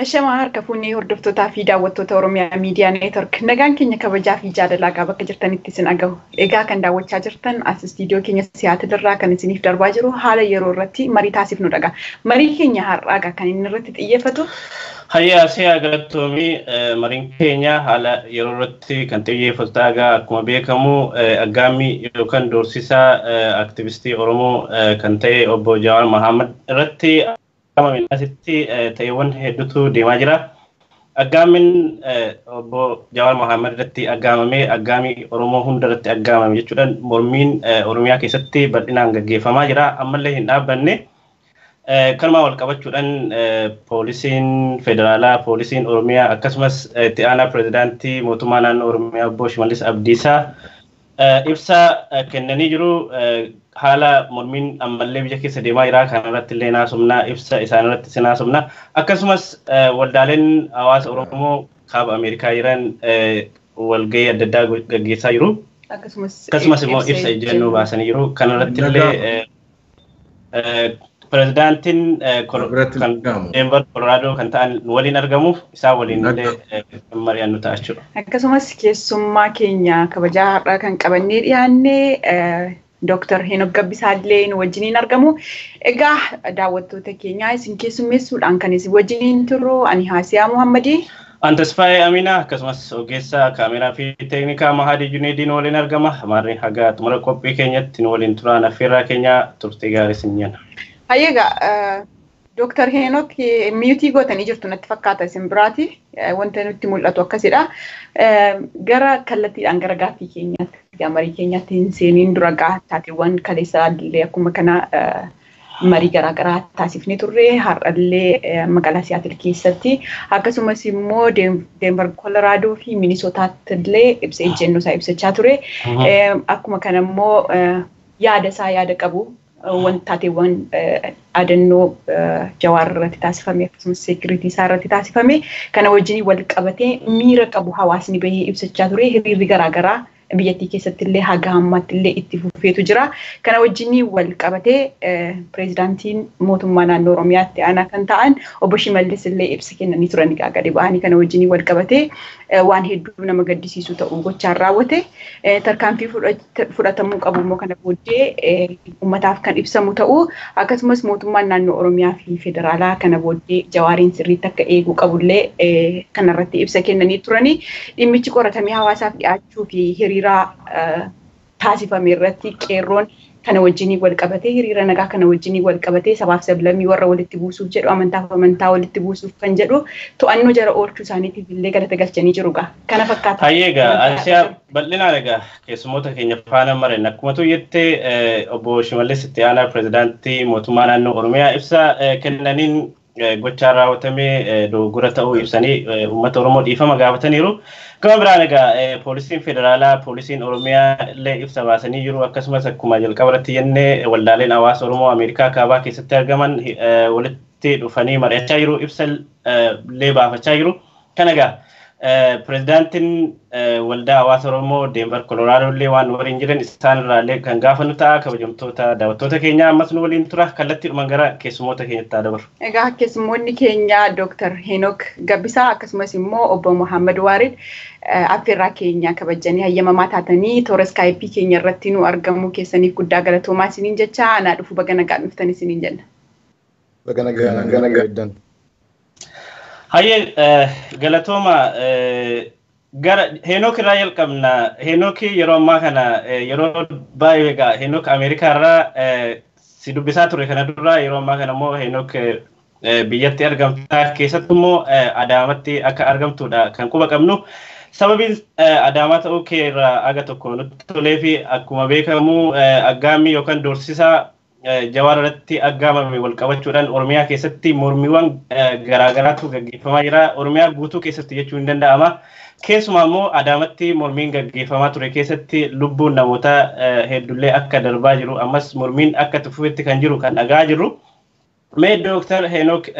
Shamaa harka fuunee hordoftootaa fi daawwattoota Oromiyaa Miidiyaa Neetwork nagaan keenya kabajaa fi jaalalaa qaba bakka jirtanitti isin dhagahu. Egaa kan daawwachaa jirtan as istiidiyoo keenya Siyaatil irraa kan isiniif darbaa jiru haala yeroo irratti marii taasifnu dhaga. Marii keenya har'aa kan inni irratti xiyyeeffatu. Hayyaa si'a galatoomii mariin keenya haala yeroo irratti kan xiyyeeffatu ta'a. Akkuma beekamu aggaammii yookaan doorsisaa aktivistii Oromoo kan ta'e obbo Jawaar Mohaammed irratti asitti ta'eewwan hedduutu deemaa jira. Aggaammiin obbo Jawaar Mohaammed irratti aggaamamee aggaamii Oromoo hunda irratti aggaamame jechuudhaan mormiin Oromiyaa keessatti bal'inaan gaggeeffamaa jira. Ammallee hin dhaabbanne. Kanumaa wal qabachuudhaan poolisiin federaalaa, poolisiin Oromiyaa akkasumas itti aanaa pirezidaantii mootummaa naannoo Oromiyaa obbo Shimallis Abdiisaa ibsa kennanii jiru. Haala mormiin ammallee biyya keessa deemaa jira. Kanarratti illee naasumna ibsa isaanirratti sinaasumna. Akkasumas waldaaleen hawaasa Oromoo kaaba Ameerikaa jiran walgahii adda addaa gaggeessaa jiru. Akkasumas immoo ibsa ejjennoo baasanii jiru. Kanarratti illee pirezidaantiin Denver Colorado kan ta'an waliin argamuuf isaan waliin illee mari'annu ta'a jechuudha. Akkasumas keessummaa keenya kabajaa har'aa kan qabannee dhiyaanne Dr. Henook Gabbisaa illee nu wajjiniin argamu. Egaa daawwattoota keenyaa isin keessummeessuudhaan kan isin wajjiniin turru ani Haasiyaa Muhammadii. An Tasfaayee Aminaa akkasumas ogeessa kaameraa fi teeknikaa Mahadii Juneediin waliin argama. Maarreen haga xumura qophii keenyatti nu waliin turaan affeerraa keenya turtii gaarii isin jenna. Hayyeegaa Dr. Henook miyuutii gootanii jirtu natti fakkaata isin biraati. Wanta nutti mul'atu akkasidha. Gara kallattiidhaan gara gaaffii keenyaatti marii keenyaatti hin seeniin dura taateewwan kaleessaa illee akkuma kana marii garaagaraa taasifnee turre har'allee magaalaa Siyaatil keessatti akkasumas immoo Denver Colorado fi Minisootaatti illee ibsa ejjennoo isaa ibsachaa ture. Akkuma kana immoo yaada isaa yaada qabu wanta taateewwan dhaadannoo Jawaar irratti taasifame akkasumas seekiriitii isaa irratti taasifame kana wajjin wal qabatee miira qabu hawaasni bahee ibsachaa ture hiriirri garaagaraa biyyattii keessatti illee haga ammaatti illee itti fufeetu jira. Kana wajjin wal qabatee pirezidaantiin mootummaa naannoo Oromiyaatti aanaa kan ta'an obbo Shimallis illee ibsa kennanii turan gadi ba'anii kana wajjin wal qabatee waan hedduu nama gaddisiisu ta'uu gochaan raawwate. Tarkaanfii fudhatamuu qabu immoo kana booddee uummataaf kan ibsamu ta'uu akkasumas mootummaan naannoo Oromiyaa fi federaalaa kana booddee Jawaariin sirriitti akka eeguu qabullee kanarratti ibsa kennanii turanii dhimmichi qoratamee hawaasaaf dhiyaachuu fi hiriira taasifame irratti qeerroon kana wajjin wal qabatee hiriira nagaa kana wajjin wal qabatee sabaaf sablammii warra walitti buusuuf jedhu amantaaf amantaa walitti buusuuf kan jedhu to'annoo jara oolchuu isaaniitiif illee galata galchanii jiru gaa. Kana fakkaata. Hayyeegaa Asiyaa bal'inaan egaa keessummoota keenya faana maran akkuma jettee obbo Shimallis itti aanaa pirezidaantii mootummaa naannoo Oromiyaa ibsa kennaniin gochaan raawwatamee dogoggora ta'uu ibsanii uummata Oromoo dhiifama gaafataniiru. Gama biraan egaa poolisiin federaalaa, poolisiin Oromiyaa illee ibsa baasanii jiru. Akkasumas akkuma jalqaba irratti jennee waldaaleen hawaasa Oromoo Ameerikaa kaabaa keessatti argaman walitti dhufanii mari'achaa jiru. Ibsa illee baafachaa jiru. Kana egaa pirezidaantiin waldaa hawaasa Oromoo Denver Colorado illee waan waliin jiran isaan irraa illee kan gaafannu ta'a. Kabajamtoota daawwattoota keenya ammas nu waliin tura. Kallattiidhumaan gara keessummoota keenyatti haa dabarru. Egaa keessummoonni keenya Dr. Henook Gabbisaa akkasumas immoo obbo Muhammad Waarid affeerraa keenya kabajanii hayyamamaa taatanii toora iskaayipii keenya irratti nu argamuu keessaniif guddaa galatoomaa isiniin jecha anaa dhufu baga nagaan dhuftan isiniin jenna. Baga nagaan. Hayyee galatooma gara Henook irraa jalqabna. Henook yeroo ammaa kana yeroo baay'ee egaa Henook Ameerikaa irraa si dubbisaa ture kana dura yeroo ammaa kana immoo Henook biyyatti argamta keessattuu immoo Adaamatti akka argamtudha kan quba qabnu. Sababiin Adaamaa ta'uu kee irraa aga tokko nutti tolee fi akkuma beekamu aggaammii yookaan doorsisaa Jawaar irratti aggaamame wal qabachuudhaan Oromiyaa keessatti mormiiwwan garaagaraatu gaggeeffamaa jira. Oromiyaa guutuu keessatti jechuun ni danda'ama. Keessumaa immoo Adaamatti mormiin gaggeeffamaa ture keessatti lubbuun namoota hedduullee akka darbaa jiru ammas mormiin akka tufufetti kan jiru kan dhagaa jirru. Mee Dr. Henook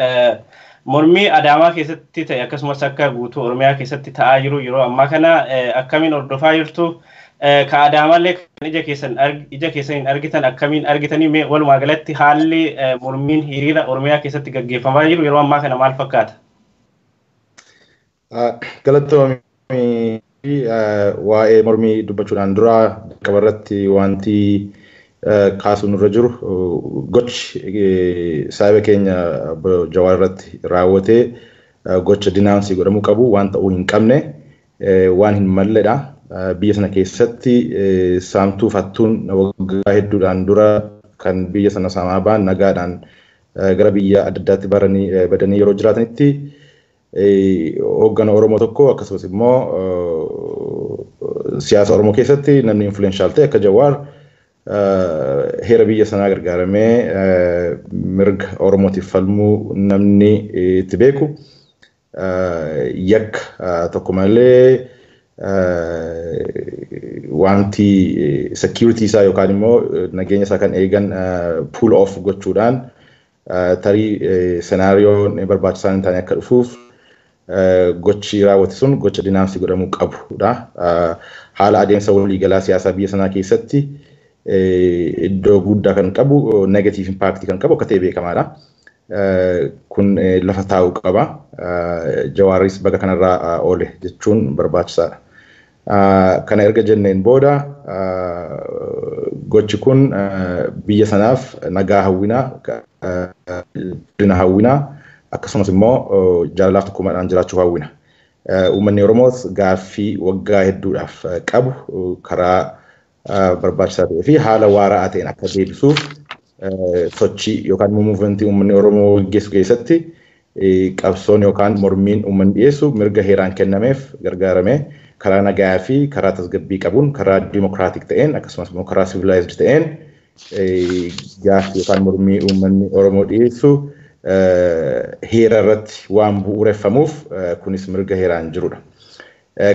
mormii Adaamaa keessatti ta'e akkasumas akka guutuu Oromiyaa keessatti ta'aa jiru yeroo ammaa kana akkamiin hordofaa jirtu? Ka Adaamallee kan ija keessaniin argitan akkamiin argitanii mee walumaa galatti haalli mormiin hiriira Oromiyaa keessatti gaggeeffamaa jiru yeroo ammaa kana maal fakkaata? Galatoomii, waa'ee mormii dubbachuudhaan dura qabarratti wanti kaasuun irra jiru gochi saayiba keenya Jawaar irratti raawwatee gocha denounce godhamuu qabu, waan ta'uu hin qabne, waan hin malledha. Biyya sana keessatti saamtuu fattuun waggaa hedduudhaan dura kan biyya sana saamaa ba'an nagaadhaan gara biyya adda addaatti baranii badanii yeroo jiraatanitti, hooggana Oromoo tokko akkasumas immoo siyaasa Oromoo keessatti namni influential ta'e akka Jawaar heera biyya sanaa gargaaramee mirga Oromootiif falmuu namni itti beeku yakka tokko malee wanti security isaa yookaan immoo nageenya isaa kan eegan pull off gochuudhaan tarii scenario barbaachisaan hin taane akka dhufuuf gochi raawwate sun gocha denounce godhamuu qabudha. Haala adeemsa waliigalaa siyaasaa biyya sanaa keessatti iddoo guddaa kan qabu, negative impact kan qabu akka ta'e beekamaadha. Kun lafa taa'uu qaba. Jawaaris baga kanarraa oole jechuun barbaachisaadha. Kana erga jenneen booda, gochi kun biyya sanaaf nagaa hawwinaa, guddina hawwinaa, akkasumas immoo jaalalaaf tokkummaadhaan jiraachuu hawwina. Uummanni Oromoos gaaffii waggaa hedduudhaaf qabu karaa barbaachisaa ta'ee fi haala waara'aa ta'een akka deebisuuf sochii yookaan immoo movementii uummanni Oromoo gaggeessu keessatti qabsoon yookaan mormiin uummanni dhiyeessu mirga heeraan kennameef gargaaramee karaa nagaa fi karaa tasgabbii qabuun, karaa democratic ta'een, akkasumas immoo karaa civilized ta'een gaaffii yookaan mormii uummanni Oromoo dhiyeessu heera irratti waan bu'uureffamuuf kunis mirga heeraan jirudha.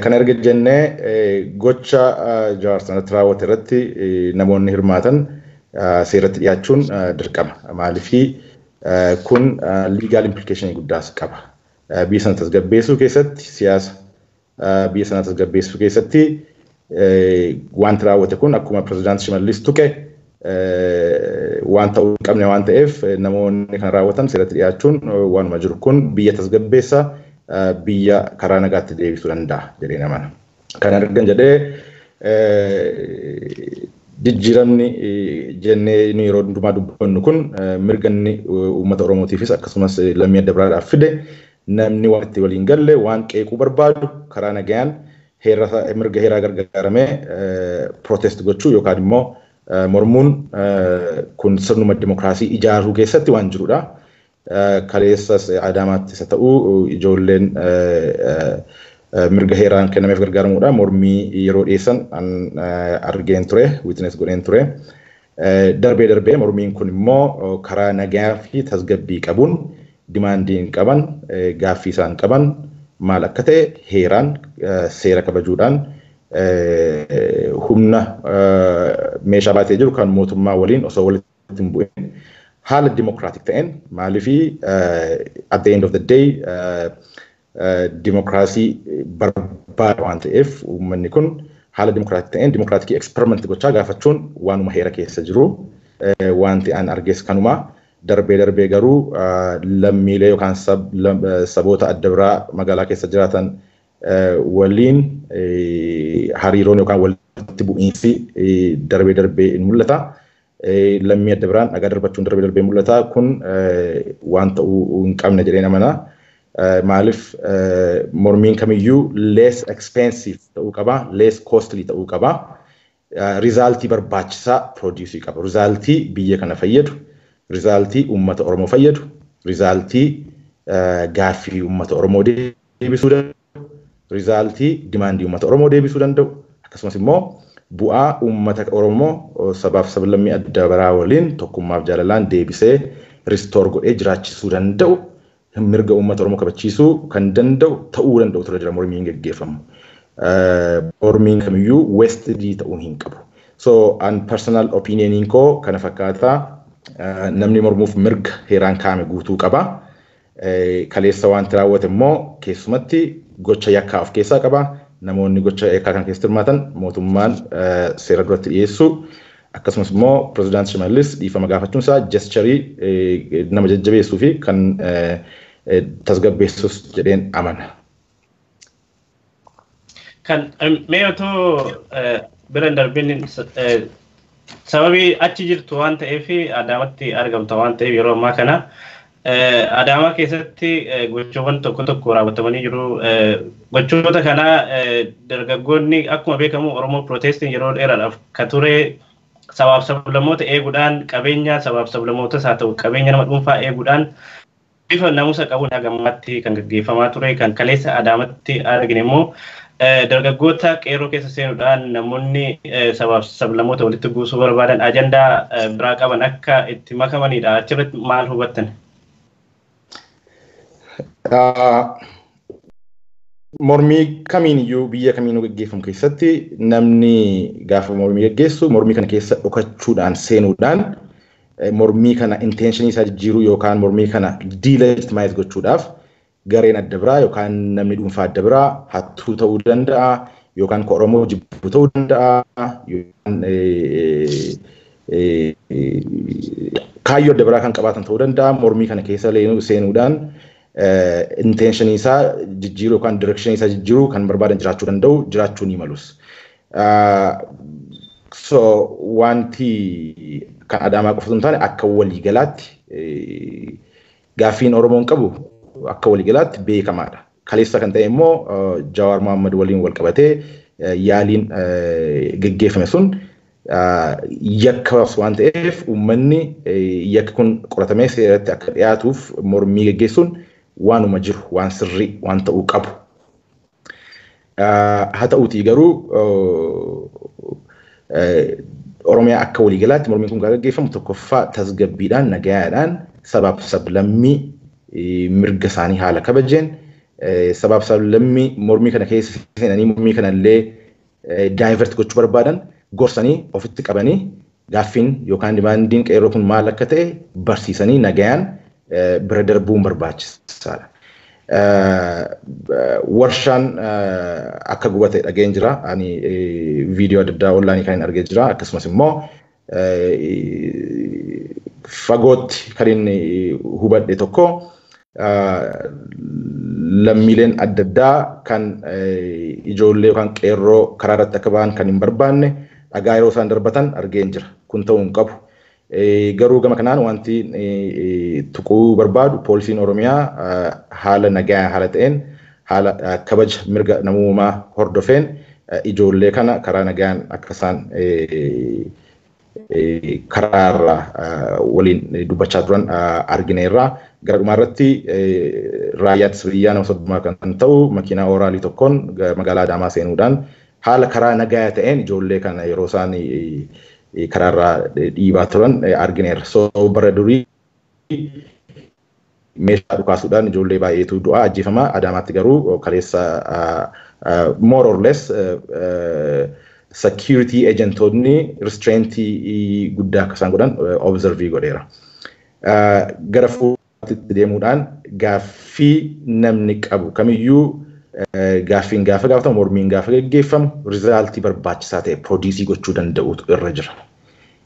Kana erga jennee, gocha Jawaar sanatti raawwate irratti namoonni hirmaatan seeratti dhiyaachuun dirqama. Maaliifii kun legal implication guddaas qaba. Biyya sana tasgabbeessuu keessatti, siyaasa biyya sana tasgabbeessuu keessatti wanti raawwate kun akkuma pirezidaanti Shimallis tuqe waan ta'uu hin qabne waan ta'eef, namoonni kan raawwatan seeratti dhiyaachuun waanuma jiru. Kun biyya tasgabbeessa, biyya karaa nagaatti deebisuu danda'a jedhee amana. Kana ergan jedhee, jijjiiramni jennee nu yeroo hundumaa dubbannu kun mirga inni uummata Oromootiifis akkasumas lammii adda biraadhaaf fide, namni waan itti waliin galle, waan qeequu barbaadu karaa nagayaan mirga heeraa gargaaramee protest gochuu yookaan immoo mormuun kun sirnuma dimokiraasii ijaaruu keessatti waan jirudha. Kaleessas Adaamaattis haa ta'u, ijoolleen mirga heeraan kennameef gargaaramuudha. Mormii yeroo dhiyeessan argeen ture, witness godheen ture. Darbee darbee mormiin kun immoo karaa nagaa fi tasgabbii qabuun demandiin qaban, gaaffii isaan qaban maal akka ta'e heeraan seera kabajuudhaan humna meeshaa baatee jiru kan mootummaa waliin osoo walitti hin bu'in haala democratic ta'een, maaliifii at the end of the day dimokiraasii barbaada waan ta'eef, uummanni kun haala democratic ta'een democratic experiment gochaa gaafachuun waanuma heera keessa jiru. Wanti an argees kanuma. Darbee darbee garuu lammiilee yookaan saboota adda biraa magaalaa keessa jiraatan waliin hariiroon yookaan walitti bu'iinsi darbee darbee in mul'ata. Lammii adda biraan dhagaa darbachuun darbee darbee mul'ata. Kun waan ta'uu hin qabne jedheen amana. Maaliif mormiin kamiyyuu less expensive ta'uu qaba, less costly ta'uu qaba. Resultii barbaachisaa produce qaba. Resultii biyya kana fayyadu, resultii uummata Oromoo fayyadu, resultii gaaffii uummata Oromoo deebisuu danda'u, resultii demandii uummata Oromoo deebisuu danda'u, akkasumas immoo bu'aa uummata Oromoo sabaaf sablammii adda biraa waliin tokkummaaf jaalalaan deebisee restore godhee jiraachisuu danda'u, mirga uummata Oromoo kabachiisuu kan danda'u ta'uu danda'u ture jira mormiin geggeeffamu. Mormiin kamiyyuu wasted ta'uu hin qabu. So an personal opinioniin koo kana fakkaataa. Namni mormuuf mirga heeraan kaa'ame guutuu qaba. Kaleessa wanti raawwate immoo keessumatti gocha yakkaa of keessaa qaba. Namoonni gocha yakkaa kana keessatti hirmaatan mootummaan seera duratti dhiyeessuu, akkasumas immoo pirezidaanti Shimallis dhiifama gaafachuun isaa gesturii nama jajjabeessuu fi kan tasgabbeessus jedheen amana. Kan mee otoo bira hin darbin, sababii achi jirtu waan ta'eef, Adaamatti argamta waan ta'eef, yeroo ammaa kana Adaamaa keessatti gochoowwan tokko tokko raawwatamanii jiru. Gochoota kana dargaggoonni, akkuma beekamu Oromoo Protestiin yeroo dheeraadhaaf ka ture sabaaf sablammoota eeguudhaan, qabeenya sabaaf sablammootas haa ta'u qabeenya nama dhuunfaa eeguudhaan bifa namusa qabuun hagammaatti kan gaggeeffamaa ture. Kan kaleessa Adaamatti argine immoo dargaggoota qeerroo keessa seenuudhaan namoonni sabaaf sablammoota walitti buusuu barbaadan ajandaa biraa qaban akka itti makamanidha. Achirratti maal hubattan? Mormii kamiin iyyuu biyya kamiinuu gaggeeffamu keessatti namni gaafa mormii gaggeessu mormii kana keessa dhokachuudhaan seenuudhaan mormii kana intentionii isaa jijjiiruu yookaan mormii kana delegitimize gochuudhaaf gareen adda biraa yookaan namni dhuunfaa adda biraa hattuu ta'uu danda'a yookaan ka Oromoo jibbu ta'uu danda'a yookaan kaayyoo adda biraa kan qabaatan ta'uu danda'a, mormii kana keessa seenuudhaan intentionii isaa jijjiiruu yookaan directionii isaa jijjiiruu kan barbaadan jiraachuu danda'u, jiraachuu ni malus. So wanti kan Adaamaa qofa osoo hin taane akka waliigalaatti gaaffiin Oromoon qabu akka waliigalaatti beekamaadha. Kaleessa kan ta'e immoo Jawaar Mohaammed waliin wal qabatee yaaliin geggeeffame sun yakka waan ta'eef uummanni yakki kun qoratamee seeratti akka dhiyaatuuf mormii geggeessuun waanuma jiru, waan sirrii, waan ta'uu qabu. Haa ta'uutii garuu Oromiyaa akka waliigalaatti mormiin kun gaafa gaggeeffamu tokkoffaa tasgabbiidhaan, nagayaadhaan, sabaaf sablammii mirga isaanii haala kabajeen, sabaaf sablammii mormii kana keessa seenanii mormii kanallee divert gochuu barbaadan gorsanii ofitti qabanii gaaffiin yookaan demandiin qeerroo kun maal akka ta'e barsiisanii nagayaan bira darbuun barbaachisaadha. Warshaan akka gubate dhageen jira. Ani viidiyoo adda addaa onlaayinii kan hin argee jira. Akkasumas immoo fagootti kan inni hubadhe tokko lammiileen adda addaa kan ijoollee yookaan qeerroo karaa irratti akka ba'an kan hin barbaanne dhagaa yeroo isaan darbatan argeen jira. Kun ta'uu hin qabu. Garuu gama kanaan wanti tuquu barbaadu poolisiin Oromiyaa haala nagaa haala ta'een, haala kabaja mirga namummaa hordofeen ijoollee kana karaa nagaan akka isaan karaa irraa waliin dubbachaa turan argineerra. Gara dhumaa irratti raayyaa ittisa biyyaa nama 30 kan ta'u makiinaa ooraalii tokkoon magaalaa Adaamaa seenuudhaan haala karaa nagaa ta'een ijoollee kana yeroo isaan karaa irraa dhiibaa turan argineerra. So bara durii meeshaa dhukaasuudhaan ijoollee baay'eetu du'aa, ajjeefama. Adaamaatti garuu kaleessa more or less security agentoonni restraintii guddaa akka isaan godhan observe godheera. Gara fuulatti deemuudhaan gaaffii namni qabu kamiyyuu gaaffiin gaafa gaafatamu, mormiin gaafa geggeeffamu resultii barbaachisaa ta'e produce gochuu danda'utu irra jira.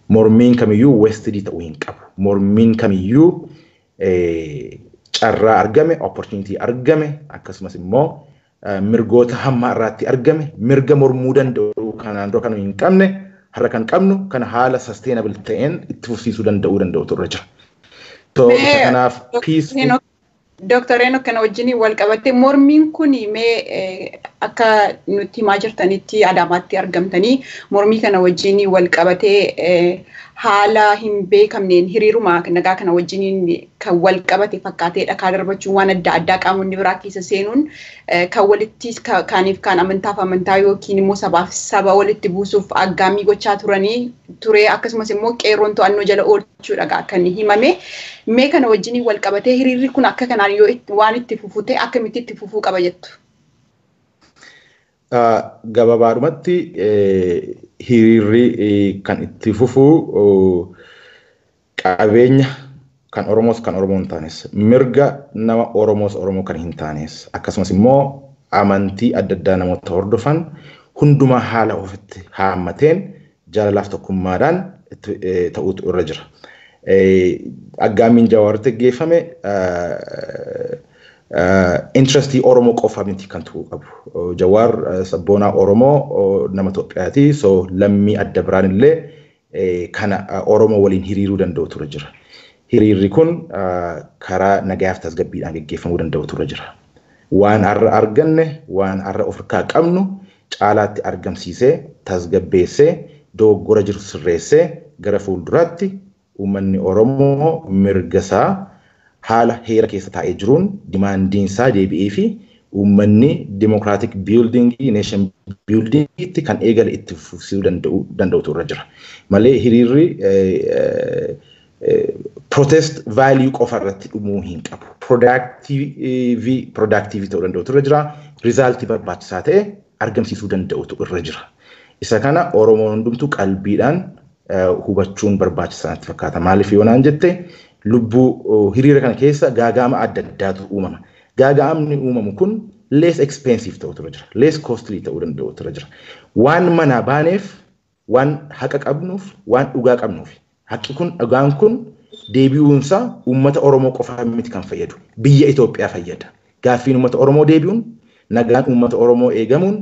Mormiin kamiyyuu wasted ta'uu hin qabu. Mormiin kamiyyuu carraa argame, opportunity argame, akkasumas immoo mirgoota hamma irraatti argame, mirga mormuu danda'u kanaan dura kan hin qabne har'a kan qabnu kan haala sustainable ta'een itti fufsiisuu danda'utu irra jira. So kanaaf peaceful Dooktar Enoch, kana wajjin wal qabattee mormiin kun mee akka nutti himaa jirtanitti Adaamaatti argamtanii mormii kana wajjin wal qabatee haala hin beekamneen hiriiruma nagaa kana wajjin kan wal qabate fakkaatee dhakaa darbachuun, waan adda addaa qaamonni biraa keessa seenuun kan walitti kaaniif kaan amantaaf amantaa yookiin immoo sabaaf saba walitti buusuuf aggaamii gochaa turanii ture, akkasumas immoo qeerroon to'annoo jala oolchuudha kan himame. Mee kana wajjin wal qabatee hiriirri kun akka kanaan yoo waan itti fufu ta'e akkamitti itti fufuu qaba jettu? Gababaadhumatti hiriirri kan itti fufu qabeenya kan Oromoos kan Oromoo hin taanes, mirga nama Oromoos Oromoo kan hin taanes, akkasumas immoo amantii adda addaa namoota hordofan hundumaa haala ofitti haammateen jaalalaaf tokkummaadhaan ta'uutu irra jira. Aggaammiin Jawaaritti geggeeffame Interestii Oromoo qofa miti kan ta'uu qabu. Jawaar sabboonaa Oromoo nama Itoophiyaati. So lammii adda biraan illee kana Oromoo waliin hiriiruu danda'u ture jira. Hiriirri kun karaa nagayaaf tasgabbiidhaan geggeeffamuu danda'u ture jira. Waan har'a arganne, waan har'a of harkaa qabnu caalaatti argamsiisee, tasgabbeessee, dogoggora jiru sirreessee gara fuulduraatti uummanni Oromoo mirga isaa haala heera keessa taa'ee jiruun demandiin isaa deebi'ee fi uummanni democratic buildingii, nation buildingiitti kan eegale itti fufsiisuu danda'utu irra jira. Malee hiriirri protest value qofa irratti dhumuu hin qabu. Productive ta'uu danda'utu irra jira. Resultii barbaachisaa ta'e argamsiisuu danda'utu irra jira. Isa kana Oromoon hundumtuu qalbiidhaan hubachuun barbaachisaa natti fakkaata. Maaliif yoo naan jette, lubbuu hiriira kana keessa gaaga'ama adda addaatu uumama. Gaaga'amni uumamu kun less expensive ta'utu irra jira. Less costly ta'uu danda'utu irra jira. Waan manaa baaneef, waan haqa qabnuuf, waan dhugaa qabnuuf. Haqi kun, dhugaan kun deebi'uunsaa uummata Oromoo qofa miti kan fayyadu. Biyya Itoophiyaa fayyada. Gaaffiin uummata Oromoo deebi'uun, nagaan uummata Oromoo eegamuun,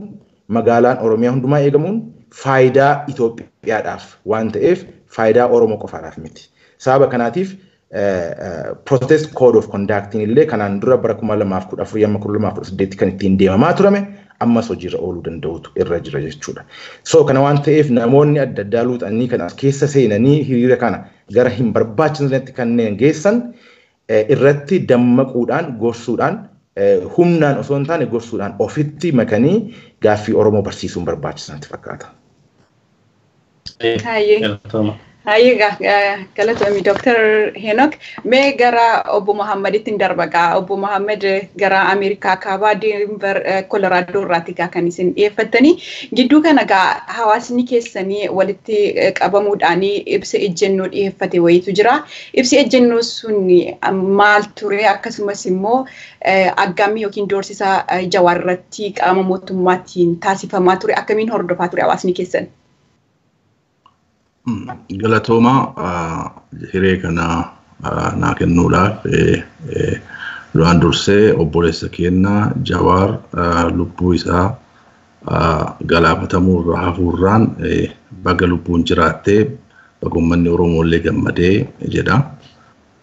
magaalaan Oromiyaa hundumaa eegamuun faayidaa Itoophiyaadhaaf waan ta'eef faayidaa Oromoo qofaadhaaf miti. Sababa kanaatiif protest code of conducting illee kanaan dura bara 2014 amma 2018 kan ittiin deemamaa turame ammas hojiirra ooluu danda'utu irra jira jechuudha. So kana waan ta'eef namoonni adda addaa luuxanii kan as keessa seenanii hiriira kana gara hin barbaachisnetti kanneen geessan irratti dammaquudhaan, gorsuudhaan, humnaan osoo hin taane gorsuudhaan ofitti makanii gaaffii Oromoo barsiisuun barbaachisaa natti fakkaata. Hayyee, galatoomii Dooktar Henook. Mee gara obbo Muhammaditti hin darba gaa. Obbo Muhammad, gara Ameerikaa kaabaa Denver Kolораadoo irraati gaa kan isin dhiyeeffattanii. Gidduu kana gaa hawaasni keessanii walitti qabamuudhaan ibsa ejjennoo dhiyeeffate wayiitu jira. Ibsi ejjennoo sun maal ture? Akkasumas immoo aggaamii yookiin doorsisa Jawaar irratti qaama mootummaatiin taasifamaa ture akkamiin hordofaa ture hawaasni keessan? Galatooma hiree kana naa kennuudhaaf. Duraan dursee obboleessa keenya Jawaar lubbuu isaa galaafatamuu irraa hafuurraan baga lubbuun jiraattee, baga uummanni Oromoo illee gammadee jedha.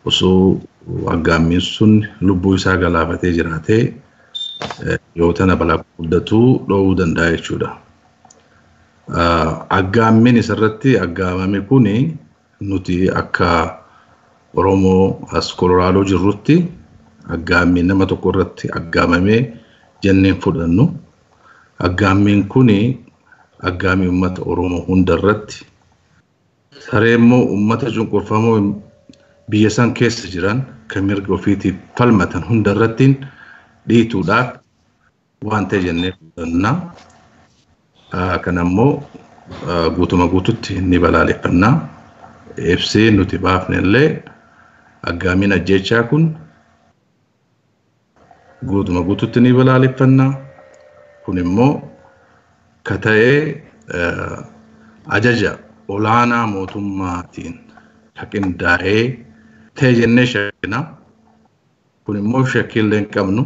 Osoo aggaammiin sun lubbuu isaa galaafatee jiraatee yoo tana balaa guddatu dhoowwuu danda'a jechuudha. Aggaammiin isarratti aggaamame kuni nuti akka Oromoo as Koloraadoo jirrutti aggaammiin nama tokko irratti aggaamamee jenneen fudhannu. Aggaammiin kuni aggaammii uummata Oromoo hunda irratti, saree immoo uummata cunqurfamoo biyya san keessa jiran kan mirga ofiitiif falmatan hunda irratti dhiituudhaaf waan ta'e jennee fudhanna. Kana immoo guutuma guututti ni balaaleffanna. Ibsee nuti baafne illee aggaamiin ajjeechaa kun guutuma guututti ni balaaleffanna. Kun immoo ka ta'ee ajaja olaanaa mootummaatiin ka qindaa'ee ta'e jennee shakkina. Kun immoo shakkiillee hin qabnu.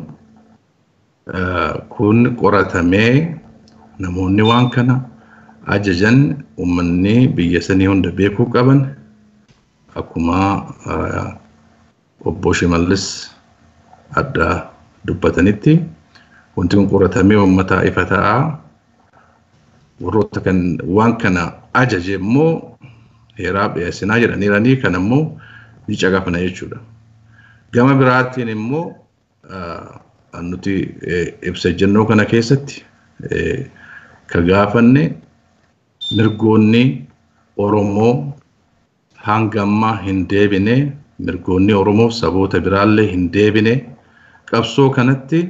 Kun qoratamee namoonni waan kana ajajan uummanni biyya sanii hunda beekuu qaban, akkuma obbo Shimallis adda dubbatanitti wanti kun qoratamee uummata ifa ta'aa, warroota kan waan kana ajaje immoo heeraaf dhiyeessinaa jedhaniiranii, kan immoo ni caqafna jechuudha. Gama biraatiin immoo nuti ibsa ejjennoo kana keessatti ka gaafanne mirgoonni Oromoo hanga ammaa hin deebine, mirgoonni Oromoo saboota biraallee hin deebine. Qabsoo kanatti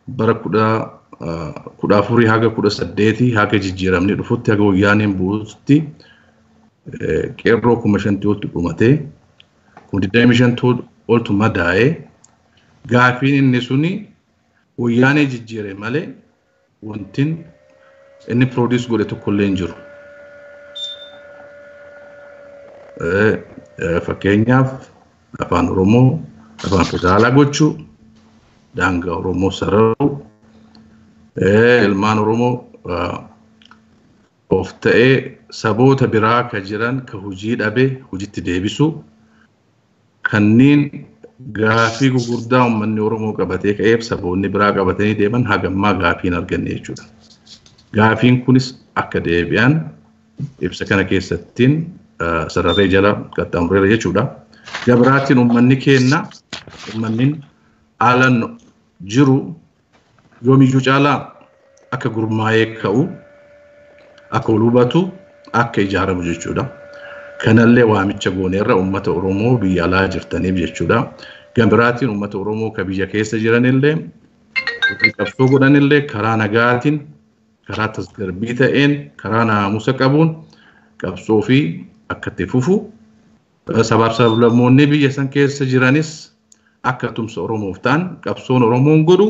bara 14 haga 18 haga jijjiiramni dhufutti, haga wayyaaneen bu'utti, qeerroo 5,000 oltu dhumatee, 25,000 oltu madaa'ee. Gaafiin inni suni wayyaanee jijjiire malee wantin inni produce godhe tokkollee hin jiru. Fakkeenyaaf, afaan Oromoo afaan federaalaa gochuu, daangaa Oromoo sararuu, ilmaan Oromoo of ta'ee saboota biraa ka jiran ka hojii dhabe hojiitti deebisuu kanneen gaafii gurguddaa uummanni Oromoo qabatee ka'eef saboonni biraa qabatanii deeman hagammaa gaafii hin arganne jechuudha. Gaafiin kunis akka deebi'an ibsa kana keessattiin sararee jala qaxxaamureera jechuudha. Gabiraatiin uummanni keenna uummanni alan jiru yoomiyyuu caalaa akka gurmaa'ee ka'u akka wal hubatu akka ijaaramu jechuudha. Kanallee waamicha gooneerra uummata Oromoo biyya alaa jirtaniif jechuudha. Gabiraatiin uummata Oromoo ka biyya keessa jiranillee qabsoo godhanillee karaa nagaatiin karaa tasgabbii ta'een karaa naamusa qabuun qabsoo fi akka itti fufu sabaaf sablammoonni biyya san keessa jiranis akka tumsa Oromoof ta'an qabsoon Oromoon godhu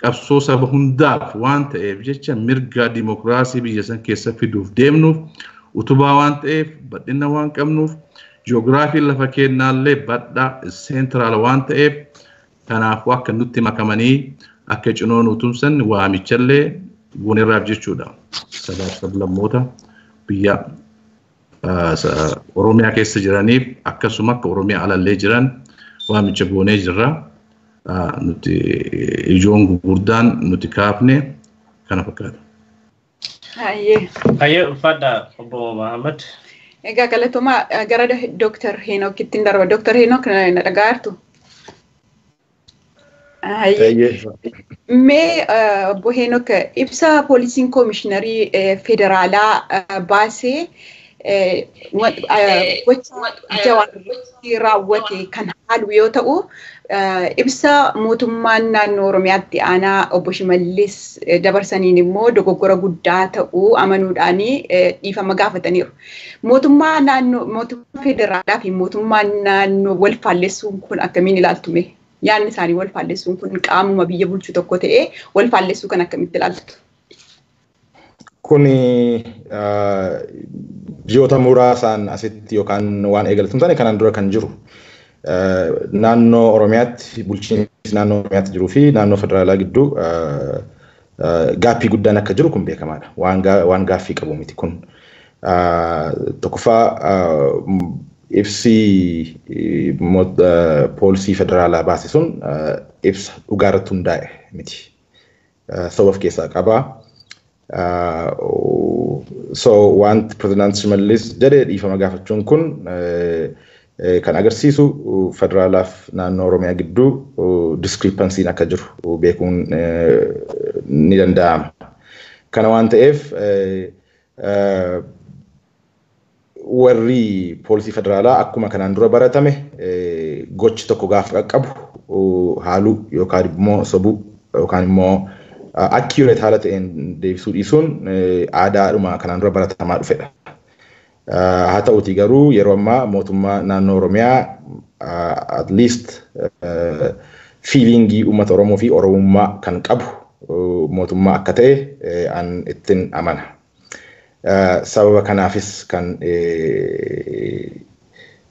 qabsoo saba hundaaf waan ta'eef jecha mirga dimokiraasii biyya san keessa fiduuf deemnuuf utubaa waan ta'eef bal'ina waan qabnuuf ji'oogiraafiin lafa keenyaallee bal'aa seentiraala waan ta'eef kanaafuu akka nutti makamanii akka cinoo nu tumsan waamichallee gooneerraaf jechuudha. Sabaaf sablammoota biyya Oromiyaa keessa jiraniif akkasuma akka Oromiyaa alallee jiran waamicha goonee jirra. Nuti ijoon gurguddaan nuti kaafne kana fakkaata. Hayyee ulfaadha obbo Mahammad. Egaa galatoomaa gara Dooktar Heenookitti darba. Dooktar Heenook na dhagaa jirtu? Mee obbo Heenook ibsa poolisiin koomishiinarii federaalaa baasee gocha Jawaar raawwate kan haalu yoo ta'u, ibsa mootummaan naannoo Oromiyaatti aanaa obbo Shimallis dabarsaniin immoo dogoggora guddaa ta'uu amanuudhaan dhiifama gaafataniiru. Mootummaa naannoo mootummaa federaalaa fi mootummaan naannoo wal faallessuun kun akkamiin ilaaltume? Yaadni isaanii wal faallessuun kun qaamuma biyya bulchu tokko ta'ee wal faallessuu kan akkamitti ilaaltu? Kuni ji'oota muraasaan asitti yookaan waan eegalatu hin taane kanaan dura kan jiru. Naannoo Oromiyaatti bulchiinsi naannoo Oromiyaatti jiruu fi naannoo federaalaa gidduu gaaffii guddaan akka jiru kun beekamaadha. Waan gaaffii qabu miti kun. Tokkoffaa ibsi poolisii federaalaa baase sun ibsa dhugaa irratti hundaa'e miti. Soba of keessaa qaba. So wanti pirezidaanti Shimallis jedhee dhiifama gaafachuun kun kan agarsiisu federaalaaf naannoo Oromiyaa gidduu diskiripansiin akka jiru beekuun ni danda'ama. Kana waan ta'eef warri poolisii federaalaa akkuma kanaan dura baratame gochi tokko gaafa qaqqabu haaluu yookaan immoo sobuu yookaan immoo accurate haala ta'een deebisuu dhiisuun aadaadhuma kanaan dura baratamaa dhufedha. Haa ta'utii garuu yeroo ammaa mootummaa naannoo Oromiyaa at least fiilingii uummata Oromoo fi Oromummaa kan qabu mootummaa akka ta'e an ittiin amana. Sababa kanaafis kan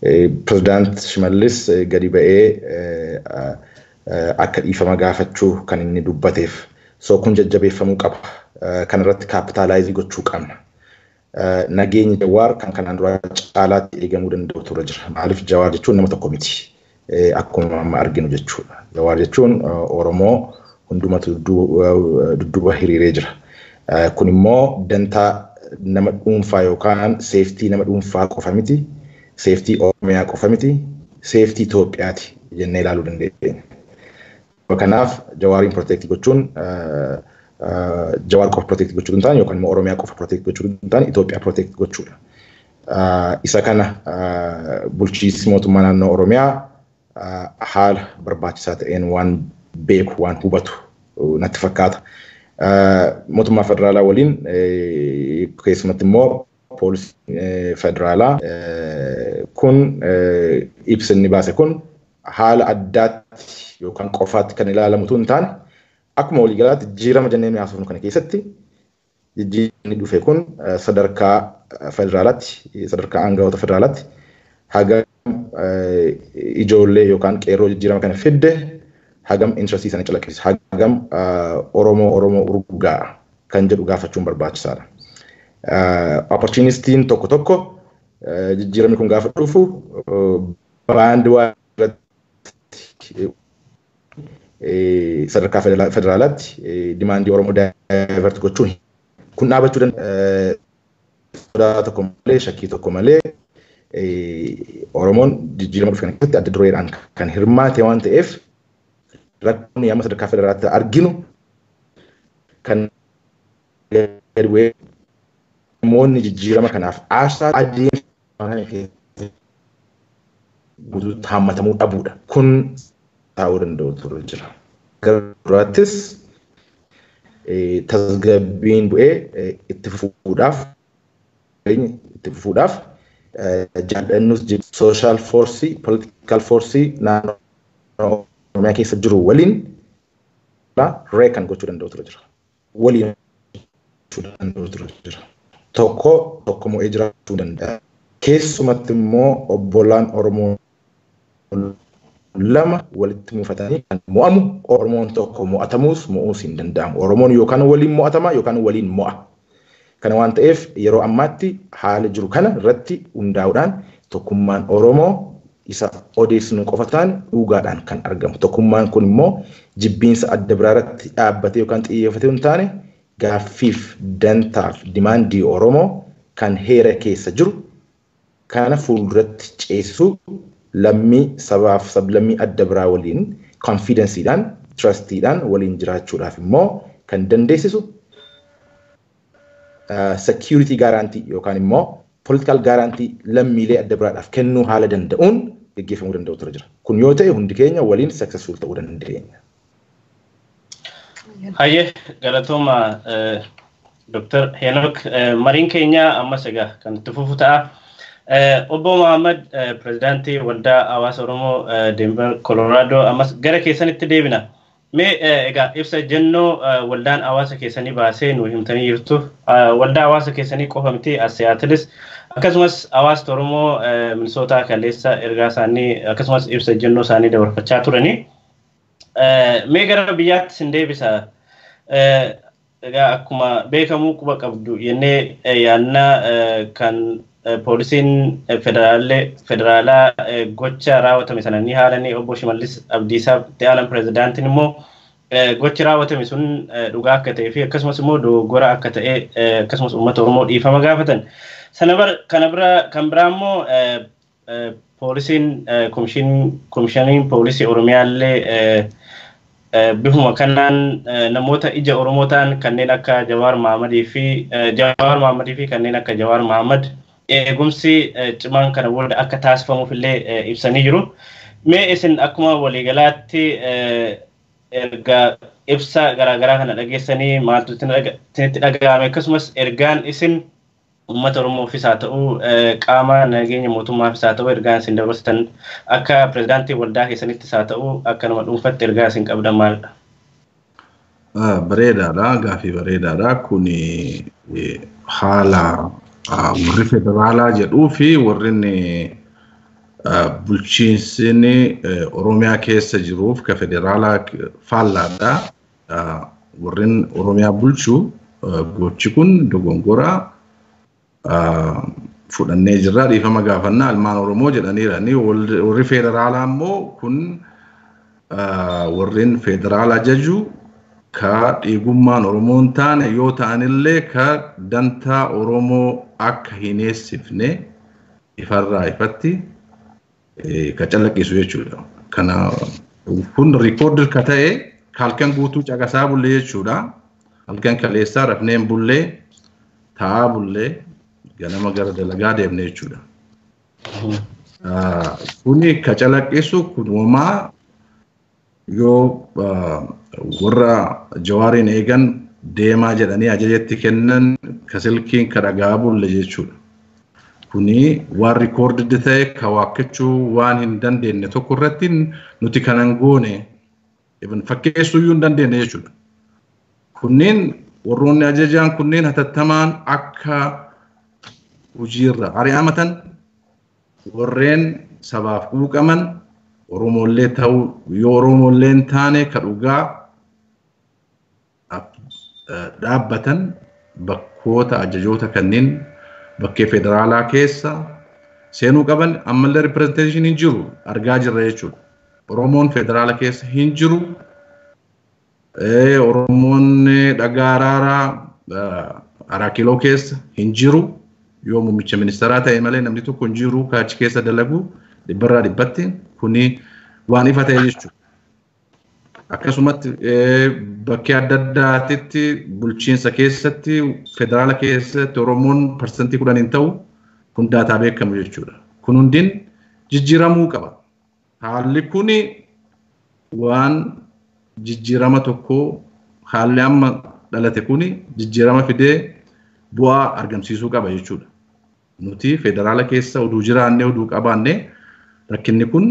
pirezidaant Shimallis gadi ba'ee akka dhiifama gaafachuu kan inni dubbateef. So kun jajjabeeffamuu qaba. Kanarratti kaapitaalaayizii gochuu qabna. Nageenyi Jawaar kan kanaan dura caalaatti eegamuu danda'u ture jira. Maaliif Jawaar jechuun nama tokko miti. Akkuma amma arginu jechuudha. Jawaar jechuun Oromoo hundumatu dudduuba hiriiree jira. Kun immoo dantaa nama dhuunfaa yookaan seeftii nama dhuunfaa qofa miti. Seeftii Oromiyaa qofa miti. Seeftii Itoophiyaati jennee ilaaluu dandeenya. Kanaaf Jawaariin protect gochuun Jawaar qofa protect gochuu hin taane yookaan immoo Oromiyaa qofa protect gochuu hin taane Itoophiyaa protect gochuudha. Isa kana bulchiinsi mootummaa naannoo Oromiyaa haala barbaachisaa ta'een waan beeku waan hubatu natti fakkaata. Mootummaa federaalaa waliin keessumatti immoo poolisii federaalaa kun ibsa inni baase kun haala addaatti yookaan qofaatti kan ilaalamu hin taane akkuma waliigalaatti jijjiirama jennee haasofnu kana keessatti jijjiiramni dhufe kun sadarkaa federaalaatti sadarkaa aangawoota federaalaatti haga ijoollee yookaan qeerroo jijjiirama kana fidde Hagam interestii sana calaqqisiisa, hagam Oromoo urgaa kan jedhu gaafachuun barbaachisaadha. Opportunistiin tokko tokko jijjiiramni kun gaafa dhufu baandii irratti sadarkaa federaalaatti demandii Oromoo divert gochuun kun dhaabachuu danda'a. Sodaa tokko malee, shakkii tokko malee, Oromoon jijjiirama dhufe kana keessatti adda dureedhaan kan hirmaate waan ta'eef, rakkoon amma sadarkaa federaalaatti arginu kan gadi bu'ee namoonni jijjiirama kanaaf aarsaa adeemsa kana keessatti guutuutti haammatamuu dhabuudha. Kun taa'uu danda'u ture jira. Gara duraattis tasgabbiin bu'ee itti fufuudhaaf jaallannus social force, political force naannoo Oromiyaa keessa jiru waliin reekan gochuu danda'u ture jira. Waliin gochuu danda'u ture jira. Tokko tokko mo'ee jiraachuu danda'a. Keessumatti immoo obbolaan Oromoo lama walitti mufatanii kan mo'amu, Oromoon tokko mo'atamuus mo'uus hin danda'amu. Oromoon yookaan waliin mo'atama yookaan waliin mo'a. Kana waan ta'eef, yeroo ammaatti haala jiru kana irratti hundaa'uudhaan tokkummaan Oromoo isa odeessinu qofa ta'an dhugaadhaan kan argamu. Tokkummaan kun immoo jibbiinsa adda biraa irratti dhaabbatee yookaan xiyyeeffatee hin taane, gaaffiif dantaaf demandii Oromoo kan heera keessa jiru kana fuulduratti ceesisuu, lammii sabaaf sablammii adda biraa waliin confidenceiidhaan, trustiidhaan waliin jiraachuudhaaf immoo kan dandeessisu security guarantee yookaan immoo political guarantee lammiilee adda biraadhaaf kennuu haala danda'uun gaggeeffamuu danda'u ture jira. Kun yoo ta'e, hundi keenya waliin successful ta'uu dandeenya. Hayyee, galatooma Dr. Henook. Mariin keenya ammas egaa kan itti fufu ta'a. Obbo Muhammad, pirezidaantii Waldaa Hawaasa Oromoo Denver Colorado, ammas gara keessanitti deebina. Mee egaa ibsa ejjennoo waldaan hawaasa keessanii baasee nu himtanii jirtu. Waldaa hawaasa keessanii qofa miti, as Seattleis akkasumas hawaasni Oromoo Minisootaa kaleessa ergaa isaanii akkasumas ibsa ejjennoo isaanii dabarfachaa turanii. Mee gara biyyaatti sin deebisa. Egaa akkuma beekamu, quba qabdu jennee yaannaa, kan poolisiin federaalaa gocha raawwatame sana ni haalanii, obbo Shimallis Abdiisaa itti aanan pirezidaantiin immoo gochi raawwatame sun dhugaa akka ta'ee fi akkasumas immoo dogoggora akka ta'e, akkasumas uummata Oromoo dhiifama gaafatan. Sana kana bira kan biraa immoo poolisiin komishiniin poolisii Oromiyaa illee bifuma kanaan namoota ija Oromoo ta'an kanneen akka Jawaar Mahamadii fi kanneen akka Jawaar Mahamad eegumsi cimaan kana booda akka taasifamuuf illee ibsanii jiru. Mee isin akkuma waliigalaatti erga ibsa garaagaraa kana dhageessanii maaltu isinitti dhaga'ame? Akkasumas ergaan isin uummata Oromoofis haa ta'u, qaama nageenya mootummaafis haa ta'u, ergaan isin dabarsitan akka pirezidaantii waldaa keessanittis haa ta'u, akka nama dhuunfatti ergaa isin qabdan maalidha? Bareedaadha. Gaafii bareedaadha. Kun haala warri federaalaa jedhuu fi warri bulchiinsi Oromiyaa keessa jiruuf ka federaalaa faallaadha. Warreen Oromiyaa bulchu gochi kun dogongora, fudhannee jirra, dhiifama gaafannaa ilmaan Oromoo jedhaniirani. Warri federaalaa immoo kun warreen federaala ajaju ka dhiigummaan Oromoo hin taane yoo ta'anillee, ka dantaa Oromoo akka hin eessifne ifarraa ifatti ka calaqqisu jechuudha. Kana kun record ka ta'e halkan guutuu caqasaa bullee jechuudha. Halkan kaleessaa rafneen bullee, taa'aa bullee, ganama gara dalagaa deemne jechuudha. Kuni ka calaqqisu kun homaa yoo warra Jawaariin eegan deemaa jedhanii ajajatti kennan ka silkiin ka dhagaa bulle jechuudha. Kuni waan recorded ta'e ka waakkachuu waan hin dandeenye tokko irratti nuti kanan goone fakkeessuu iyyuu hin dandeenye jechuudha. Kunneen warroonni ajajaan kunneen hatattamaan akka hojiirra ari'amatan, warreen sabaaf quuqaman Oromollee ta'uu yoo Oromollee hin taane ka dhugaa dhaabbatan bakkoota ajajoota kanneen bakkee federaalaa keessa seenuu qaban ammallee ripirezenteeshinii hin jiru argaa jirra jechuudha. Oromoon federaala keessa hin jiru. Oromoon dhagaa araaraa Araakiloo keessa hin jiru. Yoo muummicha ministeeraa ta'e malee namni tokko hin jiru kaachi keessa dalagu dhibbarraa dhibbatti kuni waan ifa ta'e jechuudha. Akkasumatti bakkee adda addaatitti bulchiinsa keessatti federaala keessatti Oromoon 10% hin ta'u kun daataa beekamu jechuudha. Kun hundiin jijjiiramuu qaba. Haalli kuni waan jijjiirama tokko haalli amma dhalate kuni jijjiirama fidee bu'aa argamsiisuu qaba jechuudha. Nuti federaala keessa oduu jiraannee oduu qabaannee rakkinni kun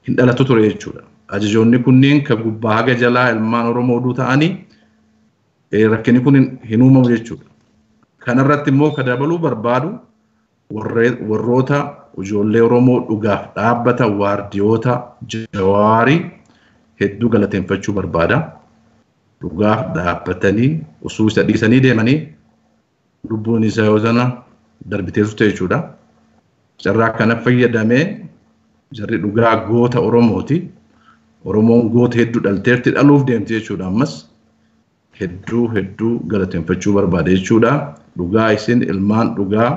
hin dhalatu ture jechuudha. Ajajoonni kunneen kan gubbaa haga jalaa ilmaan Oromoo oduu ta'anii rakkinni kun hin uumamu jechuudha. Kanarratti immoo kan dabaluu barbaadu warroota ijoollee Oromoo dhugaaf dhaabbata waardiyoota Jawaarii hedduu galateeffachuu barbaada. Dhugaaf dhaabbatanii osoo isa dhiisanii deemanii lubbuun isaa yoo sana darbitee turte jechuudha. Carraa kana fayyadamee jarri dhugaa goota Oromooti. Oromoon goota hedduu dhalteerti dhaluuf deemti jechuudha ammas hedduu hedduu galateeffachuu barbaada jechuudha. Dhugaa isin ilmaan dhugaa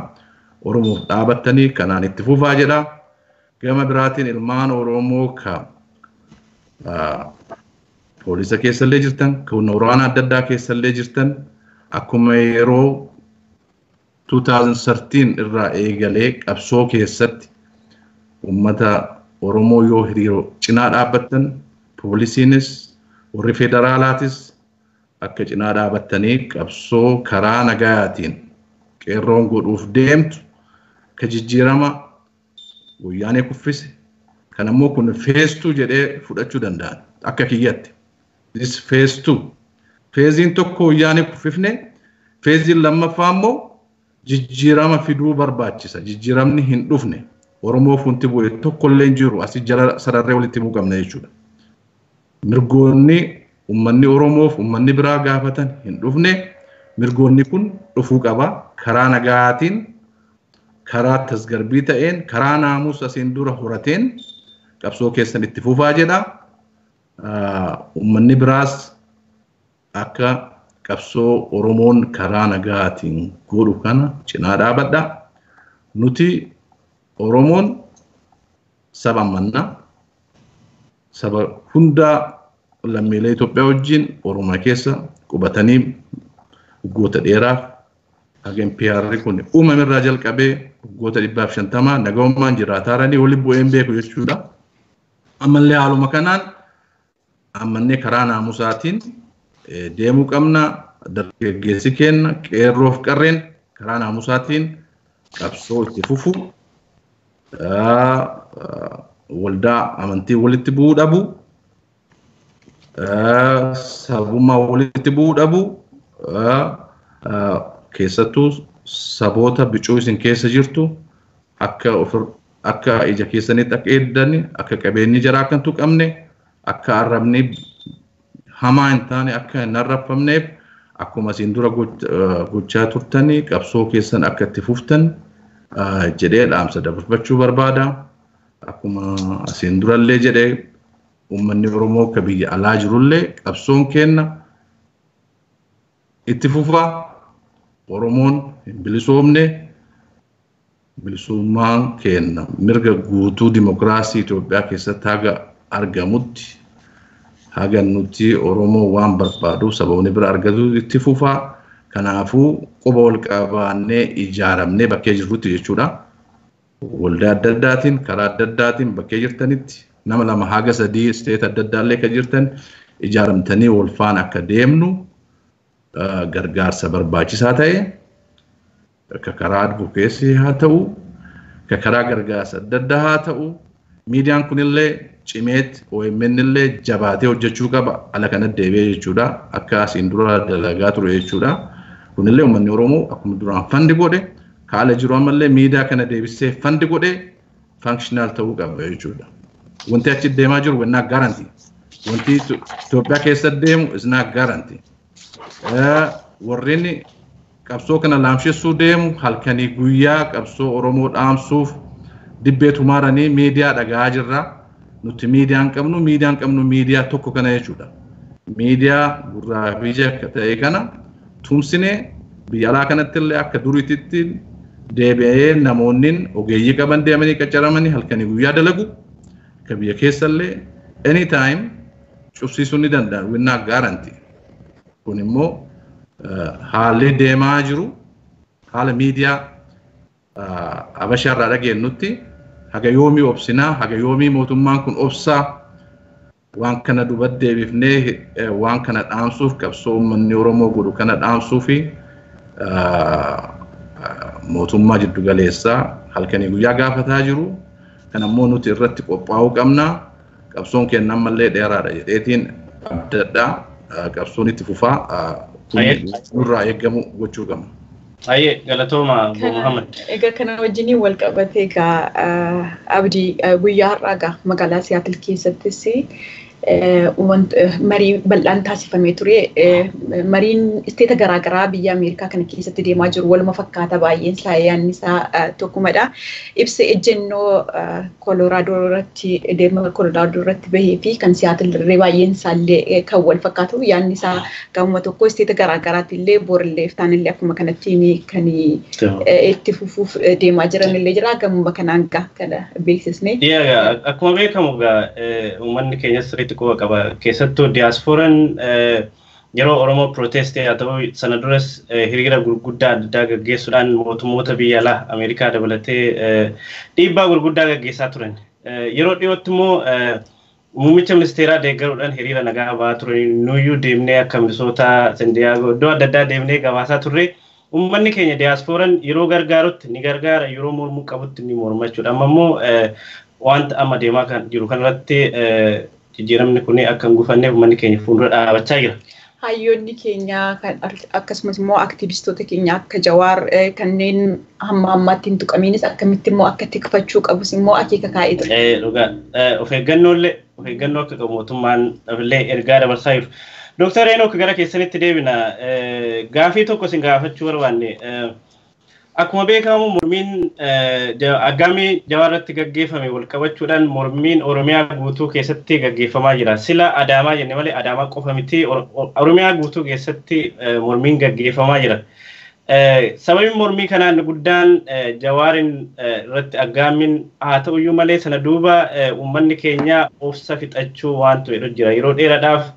Oromoof dhaabattanii kanaan itti fufaa jedha. Gama biraatiin ilmaan Oromoo ka poolisa keessallee jirtan, kan waraana adda addaa keessallee jirtan akkuma yeroo 2013 irraa eegalee qabsoo keessatti uummata Oromoo yoo hiriiroo cinaa dhaabbattan poolisiinis warri federaalaatis akka cinaa dhaabbattanii qabsoo karaa nagayaatiin qeerroon godhuuf deemtu ka jijjiirama wayyaanee kuffise kan ammoo kun phase 2 jedhee fudhachuu danda'an akka kiyyatti. This phase 2. Feeziin tokko wayyaanee kuffifne feeziin lammaffaa immoo jijjiirama fiduu barbaachisa. Jijjiiramni hin dhufne. Oromoof wanti bu'e tokkollee hin jiru asii jala sararree walitti himuu qabna jechuudha. Mirgoonni uummanni Oromoof uummanni biraa gaafatan hin dhufne mirgoonni kun dhufuu qaba. Karaa nagaatiin, karaa tasgabbii ta'een, karaa naamusa asiin dura horateen qabsoo keessan itti fufaa jedha. Uummanni biraas akka qabsoo Oromoon karaa nagaatiin godhu kana cinaa dhaabadha. Nuti Oromoon saba ammannaa, saba hundaa lammiilee Itoophiyaa wajjin Oromoo keessa qubatanii waggoota dheeraaf haga NPR kun uumame irraa jalqabee waggoota 150 nagahummaan jiraataa jiranii waliin bu'een beeku jechuudha. Ammallee haaluma kanaan ammannee karaa naamusaatiin deemuu qabna. Dargaggeessi keenya qeerroof qarreen karaa naamusaatiin qabsoo itti fufu waldaa amantii walitti bu'uu dhabu, sabummaa walitti bu'uu dhabu, keessattuu saboota bicuu isin keessa jirtu akka ija keessanitti akka eegdani, akka qabeenyi jaraa akka hin tuqamne, akka arrabni hamaa hin taane, akka hin arrabfamneef akkuma isin dura gochaa turtanii qabsoo keessan akka itti fuftan jedhee dhaamsa dabarfachuu barbaada. Akkuma asiin durallee jedhee uummanni Oromoo akka biyya alaa jirullee qabsoon keenna itti fufaa. Oromoon hin bilisoomne, bilisummaan keenna mirga guutuu dimokiraasii Itoophiyaa keessatti haga argamutti haga nuti Oromoo waan barbaadu sababni bira argatu itti fufaa. Kanaafuu quba wal qabaannee ijaaramnee bakkee jirrutti jechuudha. Waldaa adda addaatiin karaa adda addaatiin bakkee jirtanitti nama 2 haga 3 isteet adda addaallee kan jirtan ijaaramtanii wal faana akka deemnu gargaarsa barbaachisaa ta'e akka karaa advokeesii haa ta'u, akka karaa gargaarsa adda addaa haa ta'u, miidiyaan kunillee cimeet OMN illee jabaatee hojjechuu qaba ala kana deebi'ee jechuudha. Akka asiin dura dalagaa ture jechuudha. Kunillee uummanni Oromoo akkuma duraan fandi godhe haala jiru ammallee miidiyaa kana deebisee fandi godhe functional ta'uu qaba jechuudha. Wanti achi deemaa jiru we're not guarantee. Wanti Itoophiyaa keessa deemu is not guarantee. Warreen qabsoo kana laamshessuu deemu halkanii guyyaa qabsoo Oromoo dhaamsuuf dibbee tumaaranii miidiyaa dhaga'aa jirra. Nuti miidiyaan qabnu miidiyaan qabnu miidiyaa tokko kana jechuudha. Miidiyaa gurraa fi ija ta'e kana tumsinee biyya alaa kanatti illee akka duriititti deebi'ee namoonni ogeeyyii qaban deemanii qacaramanii halkanii guyyaa dalagu akka biyya keessa illee anytime cufsiisuu ni danda'an we're not guarantee. Kun immoo haalli deemaa jiru haala miidiyaa Habashaa irraa dhageenyutti haga yoomii obsinaa haga yoomii mootummaan kun obsaa waan kana duba deebifnee waan kana dhaamsuuf qabsoo uummanni Oromoo godhu kana dhaamsuu fi mootummaa jiddu galeessaa halkanii guyyaa gaafataa jiru. Kan ammoo nuti irratti qophaa'uu qabna. Qabsoon keenya ammallee dheeraadha jedheetiin abdadhaa qabsoon itti fufaa nurraa eeggamu gochuu qabna. Ayyee galatooma Muhammad. Egaa kana wajjiniin wal qabatee egaa Abdii guyyaa har'aa egaa magaalaa Siyaatil keessattis marii bal'aan taasifamee ture. Mariin isteeta garaagaraa biyya Ameerikaa kana keessatti deemaa jiru waluma fakkaata baay'een isaa yaadni isaa tokkumadha. Ibsa ejjennoo Koloraadoo irratti deema Koloraadoo irratti bahee fi kan Siyaatil irree baay'een isaallee kan wal fakkaatu yaadni isaa gamuma tokko isteeta garaagaraatti illee borillee iftaan illee akkuma kanatti kan itti fufuuf deemaa jiran illee jira gamuma kanaan kana beeksisne. Akkuma beekamu uummanni keenya sirriitti quba qaba. Keessattuu diyaaspooraan yeroo Oromoo pirootestii haa ta'u sana duras hiriira gurguddaa adda addaa gaggeessuudhaan mootummoota biyya alaa Ameerikaa dabalatee dhiibbaa gurguddaa gaggeessaa turan. Yeroo dhiyootti immoo muummicha ministeeraa deeggaruudhaan hiriira nagaa ba'aa turan. Nuyyuu deemnee akka Minisootaa, Sandiyaagoo iddoo adda addaa deemnee gabaasaa turre. Uummanni keenya diyaaspooraan yeroo gargaarutti ni gargaara, yeroo mormuu qabutti ni morma jechuudha. Amma immoo wanta amma deemaa kan jiru kanarratti jijjiiramni kun akka hin gufanneef uummanni keenya fuuldura dhaabachaa jira. Hayyoonni keenya akkasumas immoo aktivistoota keenya akka Jawaar kanneen hamma ammaatti hin tuqamiinis akkamitti immoo akka tikfachuu qabus immoo akeeka kaa'ee ture. Dhugaa of eeggannoo illee of eeggannoo akka qabu mootummaan illee ergaa dabarsaa jiru. Dooktar Henook gara keessanitti deebina. Gaafii tokko isin gaafachuu barbaanne. Akkuma beekamu mormiin aggaamii Jawaar irratti gaggeeffame wal qabachuudhaan mormiin Oromiyaa guutuu keessatti gaggeeffamaa jira. Sila Adaamaa jenne malee Adaamaa qofa miti Oromiyaa guutuu keessatti mormiin gaggeeffamaa jira. Sababiin mormii kanaan guddaan Jawaarin irratti aggaamiin haa ta'uyyuu malee sana duuba uummanni keenya obsa fixachuu waan turedhu jira. Yeroo dheeraadhaaf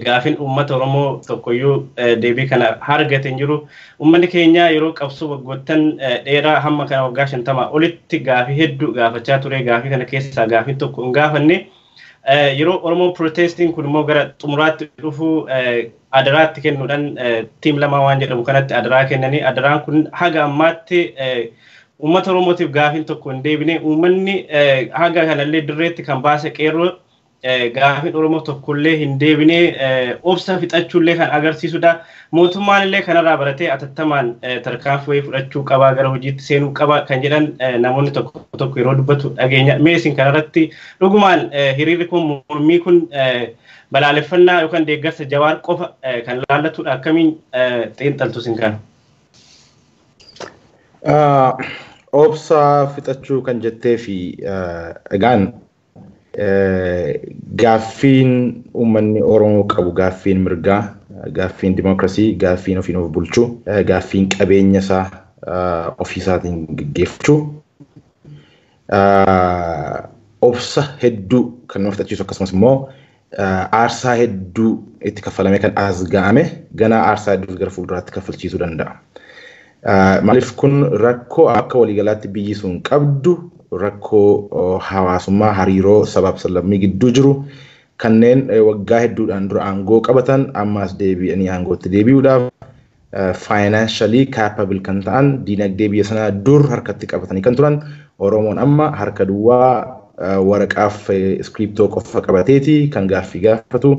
gaafin uummata Oromoo tokkoyyuu deebii kana argate hin jiru. Uummanni keenya yeroo qabsoo waggoottan dheeraa hamma kana waggaa 50 olitti gaafii hedduu gaafachaa ture. Gaafii kana keessaa gaafiin tokko hin gaafanne. Yeroo Oromoo pirootestiin kun immoo gara xumuraatti dhufu adaraatti kennuudhaan tiim 2 waan jedhamu kanatti adaraa kennanii adaraan kun haga ammaatti uummata Oromootiif gaafiin tokko hin deebine. Uummanni haga kanallee dirreetti kan baase qeerroo gaafiin Oromoo tokkollee hin deebine obsa fixachuullee kan agarsiisudha. Mootummaan illee kanarraa baratee atattamaan tarkaanfii wayii fudhachuu qabaa gara hojiitti seenuu qaba kan jedhan namoonni tokko tokko yeroo dubbatu dhageenya. Mee isin kanarratti dhugumaan hiriirri kun mormii kun balaaleffannaa yookaan deeggarsa Jawaar qofa kan laallatudha akkamiin xiinxaltu isin kana? Obsa fixachuu kan jettee fi egaan gaaffiin uummanni Oromoo qabu gaaffiin mirgaa, gaaffiin dimookiraasii, gaaffiin ofiin of bulchuu, gaaffiin qabeenya isaa ofiisaatiin gaggeeffachuu obsa hedduu kan nama fixachiisu akkasumas immoo aarsaa hedduu itti kaffalamee kan as ga'ame ganaa aarsaa hedduus gara fuulduraatti kaffalchiisuu danda'a. Maaliif kun rakkoo akka waliigalaatti biyyi sun qabdu rakkoo hawaasummaa hariiroo sabaaf sablammii gidduu jiru kanneen waggaa hedduudhaan dura aangoo qabatan ammas deebi'anii aangootti deebi'uudhaaf faayinaanshalii kaapabili kan ta'an diinagdee biyya sanaa dur harkatti qabatanii kan turan Oromoon amma harka duwwaa waraqaaf iskiriptoo qofa qabateeti kan gaaffii gaafatu.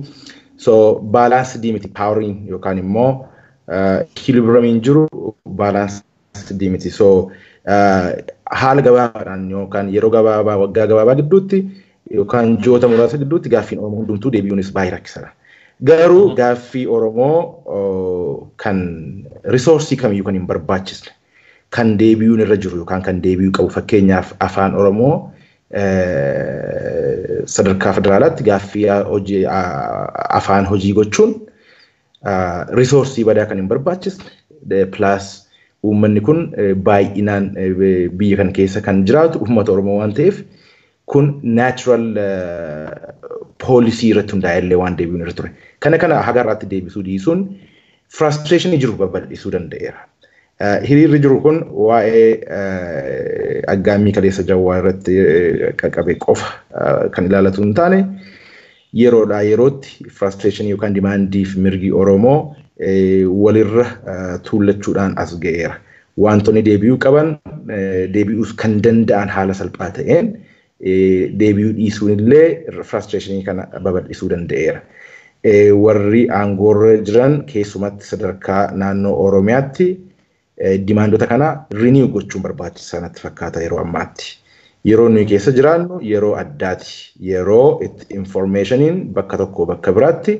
So baalaansii miti paawariin yookaan immoo equilibriumiin jiru baalaansii Advanced miti. So haala gabaabaadhaan yookaan yeroo gabaabaa, waggaa gabaabaa gidduutti yookaan ji'oota muraasa gidduutti gaaffiin Oromoo hundumtuu deebi'uunis baay'ee rakkisaadha. Garuu gaaffii Oromoo kan resource kamiyyuu kan hin barbaachisne, kan deebi'uun irra jiru yookaan kan deebi'uu qabu, fakkeenyaaf afaan Oromoo sadarkaa federaalaatti gaaffii hojii afaan hojii gochuun resource badaa kan hin barbaachisne, plus uummanni kun baay'inaan biyya kana keessa kan jiraatu uummata Oromoo waan ta'eef, kun natural policy irratti hundaa'e illee waan deebi'uun irra ture. Kana haga irraatti deebisuu dhiisuun frustration jiru babal'isuu danda'eera. Hiriirri jiru kun waa'ee aggaammii kaleessa Jawwaar irratti qaqqabe qofa kan ilaallatu hin taane, yeroodhaa yerootti frustration yookaan demand fi mirgi Oromoo walirra tuullachuudhaan as ga'eera. Wantoonni deebi'uu qaban, deebi'uus kan danda'an haala salphaa ta'een deebi'uu dhiisuun illee frustration kana babal'isuu danda'eera. Warri aangoorra jiran, keessumatti sadarkaa naannoo Oromiyaatti, demandota kana renew gochuun barbaachisaa natti fakkaata yeroo ammaatti. Yeroo nuyi keessa jiraannu yeroo addaati. Yeroo itti informationiin bakka tokkoo bakka biraatti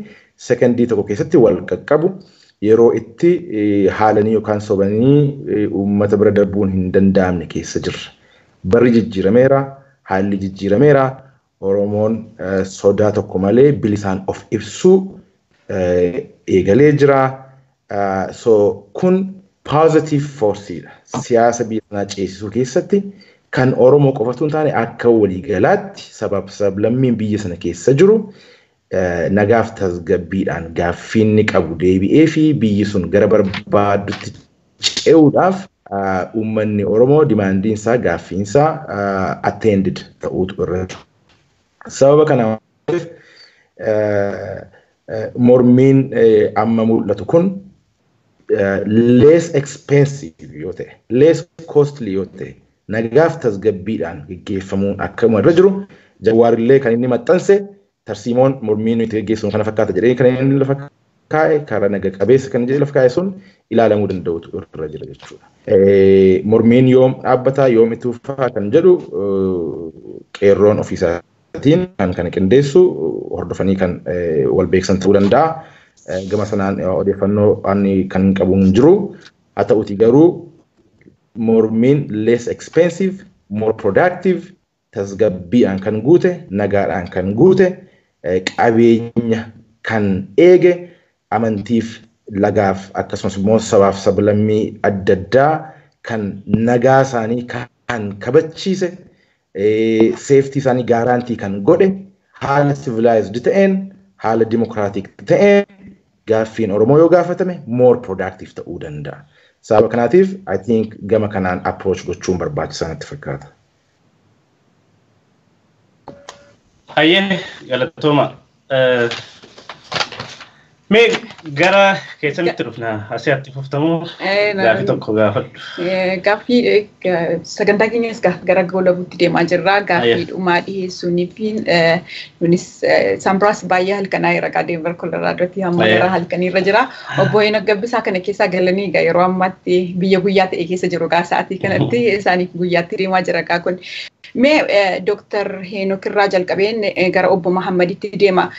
sekondii tokko keessatti wal qaqqabu, yeroo itti haalanii yookaan sobanii uummata bira darbuun hin danda'amne keessa jirra. Barri jijjiirameera, haalli jijjiirameera. Oromoon sodaa tokko malee bilisaan of ibsuu eegalee jira. So kun positive forceedha. Siyaasa biyya sanaa ceesisuu keessatti kan Oromoo qofatu hin taane, akka waliigalaatti sabaaf sablammiin biyya sana keessa jiru nagaaf tasgabbiidhaan gaaffiin qabu deebi'ee fi biyyi sun gara barbaaddutti ce'uudhaaf uummanni Oromoo demandiin isaa, gaaffiin isaa attended ta'uutu irra. Sababa kanaaf mormiin amma mul'atu kun less expensive yoo ta'e, less costly yoo ta'e, nagaaf tasgabbiidhaan geggeeffamuun akkuma irra jiru, Jawaarillee kan inni maxxanse tarsiimoon mormii nuti geggeessinu kana fakkaata jedhee kan inni lafa kaa'e, karaa naga qabeessa kan jedhee lafa kaa'e sun ilaalamuu danda'utu irra jira jechuudha. Mormiin yoom dhaabbataa, yoom itti fufaa kan jedhu qeerroon ofiisaatiin kan kana qindeessu hordofanii kan wal beeksan ta'uu danda'a. Gama sanaan odeeffannoo ani kan qabu hin jiru. Haa ta'uti garuu mormiin less expensive, more productive, tasgabbiidhaan kan guute, nagaadhaan kan guute, qabeenya kan eege, amantiif lagaaf akkasumas immoo sabaaf sablammii adda addaa kan nagaa isaanii kan kabachiise, safety isaanii guarantee kan godhe, haala civilized ta'een, haala democratic ta'een gaaffiin Oromoo yoo gaafatame more productive ta'uu danda'a. Sababa kanaatiif I think gama kanaan approach gochuun barbaachisaa natti fakkaata. Hayyee, galatooma. Mee gara keessanitti dhufna. Asitti fuftamuu gaaffii tokko gaafadhu. Gaaffii sagantaa keenyas gara goolabuutti deemaa jirra. Gaaffii dhumaa dhiyeessuunii fi nunis isaan biraas baay'ee halkanaa jira. Denver Coloraadotti hamma gara halkaniirra jira. Obbo Heenok Gabbisaa kana keessaa galanii egaa yeroo ammaatti biyya guyyaa ta'e keessa jiru gaa, sa'aatii kanatti isaaniif guyyaatti deemaa jira gaa kun. Mee Dooktar Heenok irraa jalqabeen gara obbo Mahammaditti deema.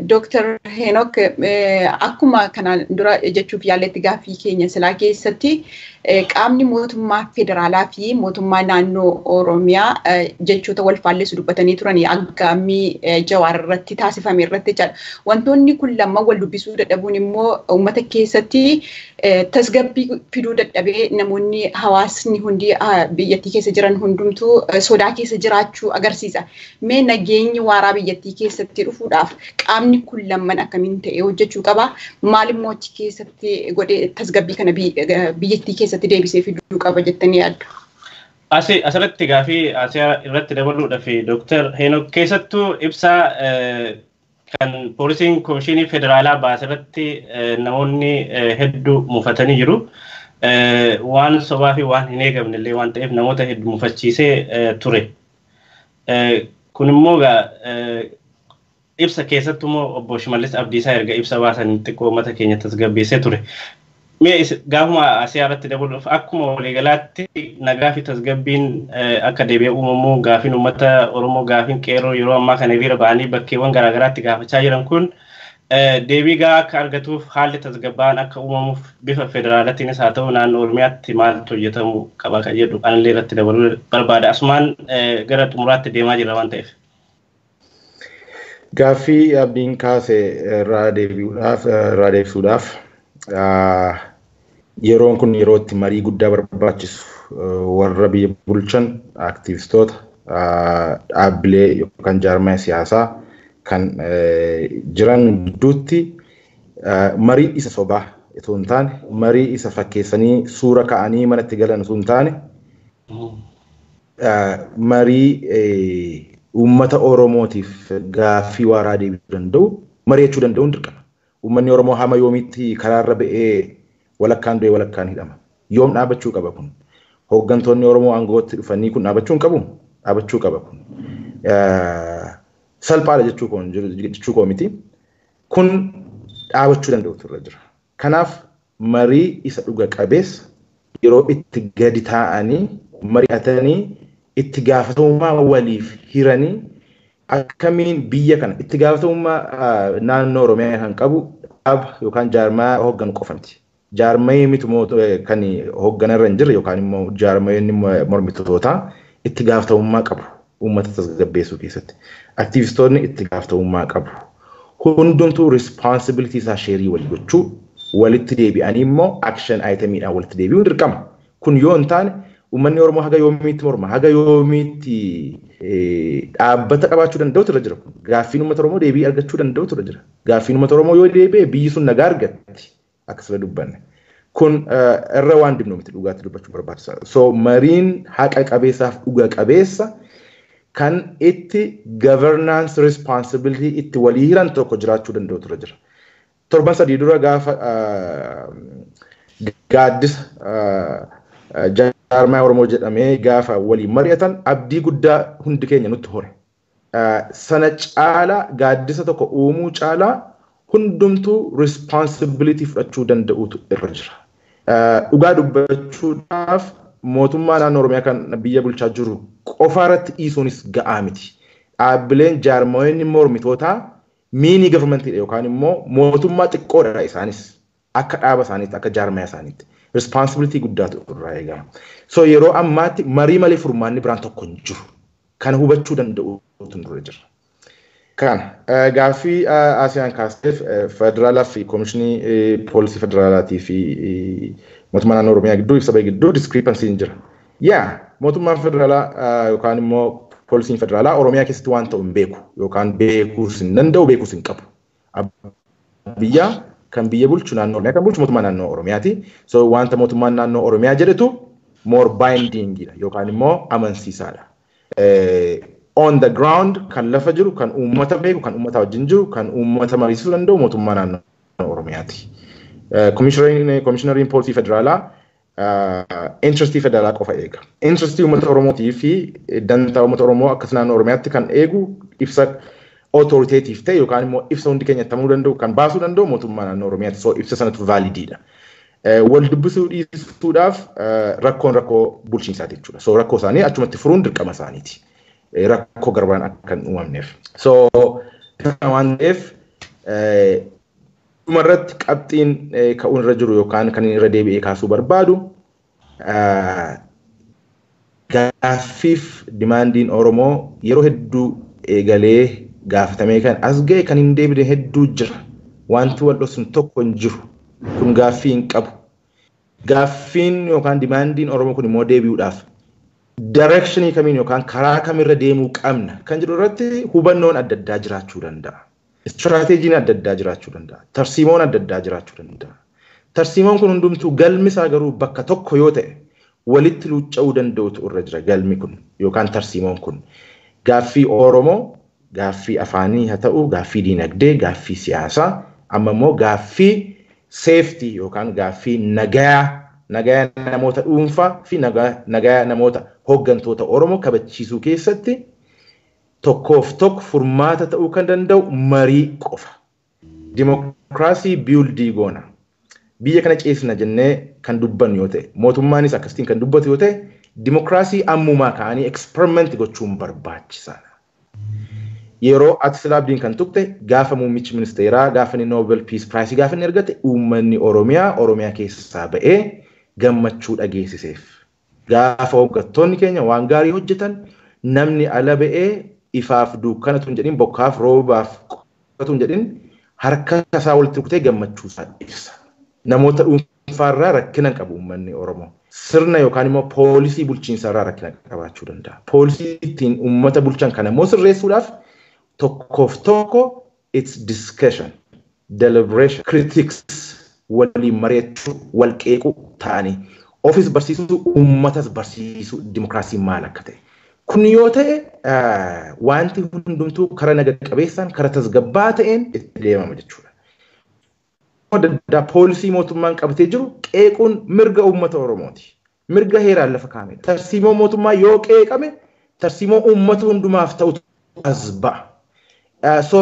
Dooktar Heenok, akkuma kanaan dura jechuuf yaaletti gaaffii keenya silaa keessatti qaamni mootummaa federaalaa fi mootummaa naannoo Oromiyaa jechoota wal faallessu dubbatanii turan aggaammii Jawaar irratti taasifame irratti jechaadha. Wantoonni kun lama wal dubbisuu dadhabuun immoo uummata keessatti tasgabbii fiduu dadhabee namoonni, hawaasni hundi biyyattii keessa jiran hundumtuu sodaa keessa jiraachuu agarsiisa. Mee nageenyi waaraa biyyattii keessatti dhufuudhaaf qaamni kun lamman akkamiin ta'ee hojjechuu qaba? Maal immoo achi keessatti godhee tasgabbii kana biyyattii keessatti deebisee fiduu qaba jettanii yaaddu? Asirratti gaafii asii irratti dabaluudhaaf, Dooktar Heenok, keessattuu ibsaa kan poolisiin komishinii federaalaa baase irratti namoonni hedduu mufatanii jiru. Waan sobaa fi waan hin eegamne illee waan ta'eef namoota hedduu mufachiisee ture. Kun immoo ibsa keessattuu immoo obbo Shimallis Abdiisaa erga ibsa baasan xiqqoo uummata keenya tasgabbeessee ture. Mee gaafuma Asiyaa irratti dabaluuf akkuma waliigalaatti nagaa fi tasgabbiin akka deebi'ee uumamu gaafiin uummata Oromoo gaafiin qeerroo yeroo ammaa kana hiriira ba'anii bakkeewwan garaagaraatti gaafachaa jiran kun deebii gahaa akka argatuuf haalli tasgabbaan akka uumamuuf bifa federaalaatiinis haa ta'u naannoo Oromiyaatti maaltu hojjetamuu qaba kan jedhu anillee irratti dabaluu barbaada. Asumaan gara xumuraatti deemaa jira waan ta'eef. Gaaffii Abdiin kaase irraa deebi'uudhaaf irraa deebisuudhaaf yeroon kun yeroo itti marii guddaa barbaachisu warra biyya bulchan aktivistoota dhaabbilee yookaan jaarmaya siyaasaa kan jiran gidduutti marii isa sobaa otoo hin taane marii isa fakkeessanii suura ka'anii manatti galan otoo hin taane marii uummata Oromootiif gaaffii waaraa deebisuu danda'u mari'achuu danda'uun dirqama. Uummanni Oromoo hamma yoomiitti karaarra ba'ee walakkaan du'ee walakkaan hidhama. Yoom dhaabachuu qaba kun? Hooggantoonni Oromoo aangootti dhufanii kun dhaabachuu hin qabu? Dhaabachuu qaba kun. Salphaadha jechuu koo miti. Kun dhaabachuu danda'utu irra jira. Kanaaf marii isa dhuga qabeessa yeroo itti gadi taa'anii mari'atanii itti gaafatamummaa waliif hiranii akkamiin biyya kana itti gaafatamummaa naannoo Oromiyaa kan qabu dhaaba yookaan jaarmaa hoogganu qofa miti. Jaarmayii miti kan hoogganarra hin jirre yookaan immoo jaarmayoonni mormitootaa itti gaafatamummaa qabu uummata tasgabbeessuu keessatti. Aktivistoonni itti gaafatamummaa qabu. Hundumtuu responsibility isaa sheerii walii gochuu walitti deebi'anii immoo action itemiidhaan walitti deebi'uun dirqama. Kun yoo hin taane uummanni Oromoo haga yoomiitti morma haga yoomiitti dhaabbata qabaachuu danda'utu irra jira. Gaaffiin uummata Oromoo deebii argachuu danda'utu irra jira. Gaaffiin uummata Oromoo yoo deebi'e biyyi sun nagaa argatti akkasuma dubbanne. Kun irra waan dibnu miti dhugaatti dubbachuu barbaachisaadha. So mariin haqa qabeessaaf dhuga qabeessa kan itti governance responsibility itti walii hiran tokko jiraachuu danda'utu irra jira. Torban sadii dura gaafa gaaddisa jaarmaa Oromoo jedhamee gaafa waliin mari'atan abdii guddaa hundi keenya nutti hore. Sana caalaa gaaddisa tokko uumuu caalaa hundumtuu responsibility fudhachuu danda'utu irra jira. Dhugaa dubbachuudhaaf mootummaa naannoo Oromiyaa kan biyya bulchaa jiru qofa irratti dhiisuunis ga'aa miti. Dhaabbileen jaarmayoonni mormitootaa mini governmentidha yookaan immoo mootummaa xiqqoodha isaanis akka dhaaba isaaniitti akka jaarmaya isaaniitti. Responsibility guddaatu irraa eegama. So yeroo ammaatti marii malee furmaanni biraan tokko hin jiru. Kana hubachuu danda'uutu nurra jira. Kana gaaffii Asiyaan kaasteef federaalaa fi koomishinii poolisii federaalaatii fi mootummaa naannoo Oromiyaa gidduu ibsa ba'e gidduu discrepancy jira. Yaa mootummaan federaalaa yookaan immoo poolisiin federaalaa Oromiyaa keessatti waan ta'u hin beeku yookaan beekuus hin danda'u beekuus hin qabu. Biyya kan biyya bulchu naannoo Oromiyaa kan bulchu mootummaa naannoo Oromiyaati. So wanta mootummaan naannoo Oromiyaa jedhetu more bindingidha yookaan immoo amansiisaadha. On the ground kan lafa jiru kan uummata beeku kan uummata wajjin jiru kan uummata mariisisuu danda'u mootummaa naannoo Oromiyaati. Komishinariin poolisii federaalaa interestii federaalaa qofa eega. Interestii uummata Oromootii fi dantaa uummata Oromoo akkas naannoo Oromiyaatti kan eegu ibsa authoritative ta'e yookaan immoo ibsa hundi keenya itti amanuu danda'u kan baasuu danda'u mootummaa naannoo Oromiyaatti. So ibsa sanatu validiidha. Wal dubbisuu dhiisuudhaaf rakkoon rakkoo bulchiinsaati jechuudha. So rakkoo isaanii achumatti furuun dirqama isaaniiti. Rakkoo garbaan akka hin uumamneef. So waan ta'eef dhumarratti qabxiin ka'uun irra jiru yookaan kan irra deebi'ee kaasuu barbaadu gaaffiif dimaandiin Oromoo yeroo hedduu eegalee gaafatamee kan as ga'e kan hin deebine hedduu jira. Wanti wal dhoksuun tokko hin jiru. Kun gaaffii hin qabu. Gaaffiin yookaan dimaandiin Oromoo kun immoo deebi'uudhaaf directionii kamiin yookaan karaa kamirra deemuu qabna kan jedhu irratti hubannoon adda addaa jiraachuu danda'a. Istiraateejiin adda addaa jiraachuu danda'a. Tarsiimoon adda addaa jiraachuu danda'a. Tarsiimoon kun hundumtuu galmi isaa garuu bakka tokko yoo ta'e walitti luucca'uu danda'utu irra jira galmi kun yookaan tarsiimoon kun. Gaaffii Oromoo, gaaffii afaanii haa ta'u, gaaffii diinagdee, gaaffii siyaasaa, amma immoo gaaffii seeftii yookaan gaaffii nagayaa, nagayaa namoota dhuunfaa fi nagayaa namoota hooggantoota Oromoo kabachiisuu keessatti tokkoof tokko furmaata ta'uu kan danda'u marii qofa. Dimokiraasii biyuldii goona. Biyya kana ceesisna jennee kan dubbannu yoo ta'e, mootummaanis akkasitiin kan dubbatu yoo ta'e, dimokiraasii ammumaa ka'anii experiment gochuun barbaachisaadha. Yeroo ati Silaabdiin kan tuqte, gaafa muummichi ministeeraa gaafa inni Nobel Peace Prize gaafa inni argate, uummanni Oromiyaa Oromiyaa keessaa ba'ee gammachuu dhageessiseef. Gaafa hooggantoonni keenya waan gaarii hojjetan, namni ala ba'ee ifaaf dukkana tun jedhin, bokkaaf roobaaf tun jedhin, harka isaa walitti rukutee gammachuu isaa ibsa. Namoota dhuunfaarraa rakkina qabu uummanni Oromoo. Sirna yookaan immoo poolisii bulchiinsaarraa rakkina qabaachuu danda'a. Poolisii ittiin uummata bulchan kana immoo sirreessuudhaaf tokkoof tokko it's discussion, deliberation, critics, waliin mari'achuu, wal qeequu ta'anii ofis barsiisuu, uummatas barsiisuu, dimokiraasii maal akka ta'e. Kun yoo ta'e, wanti hundumtuu karaa naga qabeessaan, karaa tasgabbaa ta'een itti deemama jechuudha. Adda poolisii mootummaan qabatee jiru qeequun mirga uummata Oromooti. Mirga heeraan lafa kaa'amedha. Tarsiimoo mootummaa yoo qeeqame, tarsiimoo uummata hundumaaf ta'utu as ba'a. So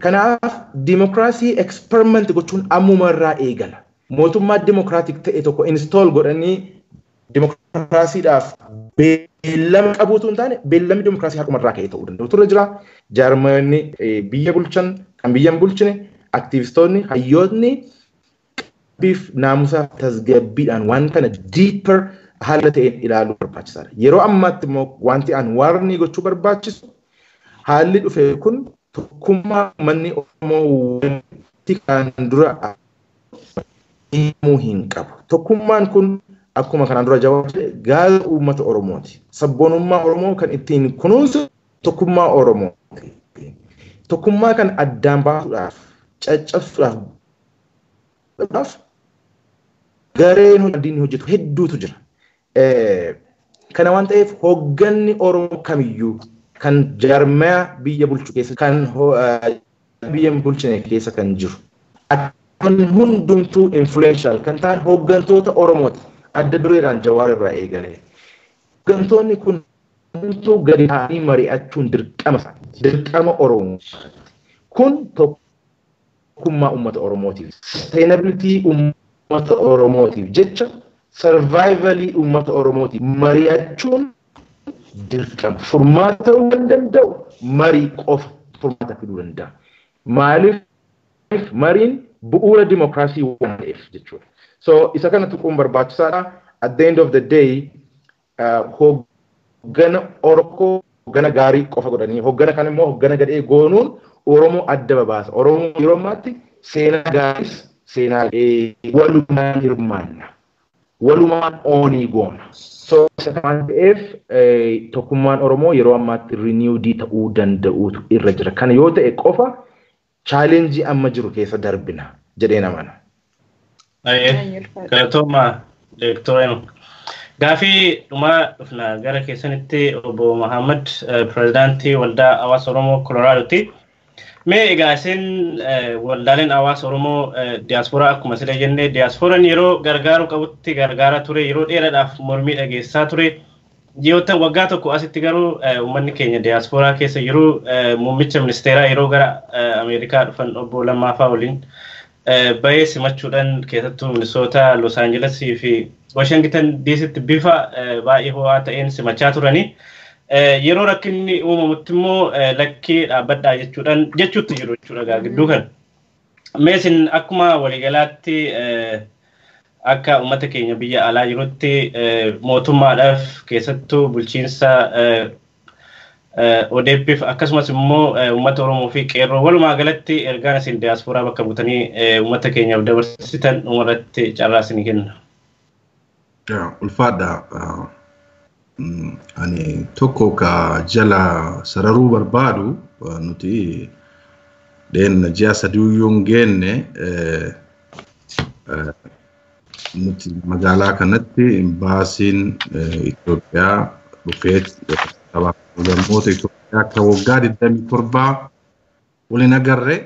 kanaaf dimokiraasii experiment gochuun ammuma irraa eegala. Mootummaa democratic ta'e tokko install godhanii dimokiraasiidhaaf beellama qabuutu hin taane, beellamni dimokiraasii har'uma irraa ka'ee ta'uu danda'u turre jira. Jaarmanni biyya bulchan, kan biyya hin bulchine, aktiivistoonni, hayyootni qabbiif naamusa tasgabbiidhaan waan kana deeper haala ta'een ilaaluu barbaachisaadha. Yeroo ammaatti immoo wanti an warni gochuu barbaachisu, haalli dhufe kun tokkummaa uummanni Oromoo wanti kan dura himuu hin qabu. Tokkummaan kun akkuma kanaan dura Jawaar jedhe, gaaza uummata Oromooti. Sabboonummaa Oromoo kan ittiin kunuunsu tokkummaa Oromooti. Tokkummaa kan addaan baasuudhaaf, caccabsuudhaaf gareen hojii hojjetu hedduutu jira. Kana waan ta'eef, hoogganni Oromoo kamiyyuu kan jaarmaya biyya bulchu keessa, kan biyya hin bulchine keessa kan jiru, kan hundumtuu influential kan ta'an hooggantoota Oromooti. Adda dureedhaan Jawaar irraa eegalee. Hooggantoonni kun hundumtuu gadi ta'anii mari'achuun dirqama isaati. Dirqama Oromoo. Kun tokkummaa uummata Oromootiif, sustainability uummata Oromootiif jecha, survivalii uummata Oromootiif mari'achuun dirqama. Furmaata ta'uu kan danda'u marii qofa furmaata fiduu danda'a. Maaliif? Mariin bu'uura dimokiraasii waan ta'eef jechuudha. So isa kana tuquun barbaachisaadha. At the end of the day, hoggana Oromoo hoggana gaarii qofa godhanii hoggana kan immoo hoggana gadhee goonuun Oromoo adda babaasa. Oromoo yeroo ammaatti seenaa gaariis seenaa walumaan hirmaanna. Walumaan oonii goona. So isa waan ta'eef, tokkummaan Oromoo yeroo ammaatti renewed ta'uu danda'uutu irra jira. Kana yoo ta'e qofa challenge amma jiru keessa darbina jedhee amana. Galatooma, Dooktor. Gaafii dhumaa dhufna gara keessanitti, obbo Mahammad, pirezidaantii Waldaa Hawaasa Oromoo Koloraadooti. Mee egaa isin waldaaleen hawaasa Oromoo diyaasporaa, akkuma sila jennee, diyaasporaan yeroo gargaaruu qabutti gargaaraa ture, yeroo dheeraadhaaf mormii dhageessaa ture. Ji'oota waggaa tokko asitti garuu uummanni keenya diyaasporaa keessa yeroo muummicha ministeeraa yeroo gara Ameerikaa dhufan obbo Lammaafaa waliin bahee simachuudhaan, keessattuu Minisoota, Los Aangelesii fi Washington DCtti bifa baay'ee ho'aa ta'een simachaa turanii. Yeroo rakkinni uumamutti immoo lakkii dhaabbadhaa jechuudhaan jechuutti jiru jechuudha gidduu kana. Mee isin akkuma waliigalaatti, akka uummata keenya biyya alaa jirutti, mootummaadhaaf, keessattuu bulchiinsa ODP'f, akkasumas immoo uummata Oromoo fi qeerroo walumaa galatti ergaan isin diyaasporaa bakka buutanii uummata keenyaaf dabarsitan dhumarratti carraa isinii kenna. Ulfaadha. Ani tokko ka jala sararuu barbaadu, nuti dheenna ji'a 3 yoo hin geenne nuti magaalaa kanatti imbaasiin Itoophiyaa dhufee sabaa Itoophiyaa akka waggaa 27 waliin agarre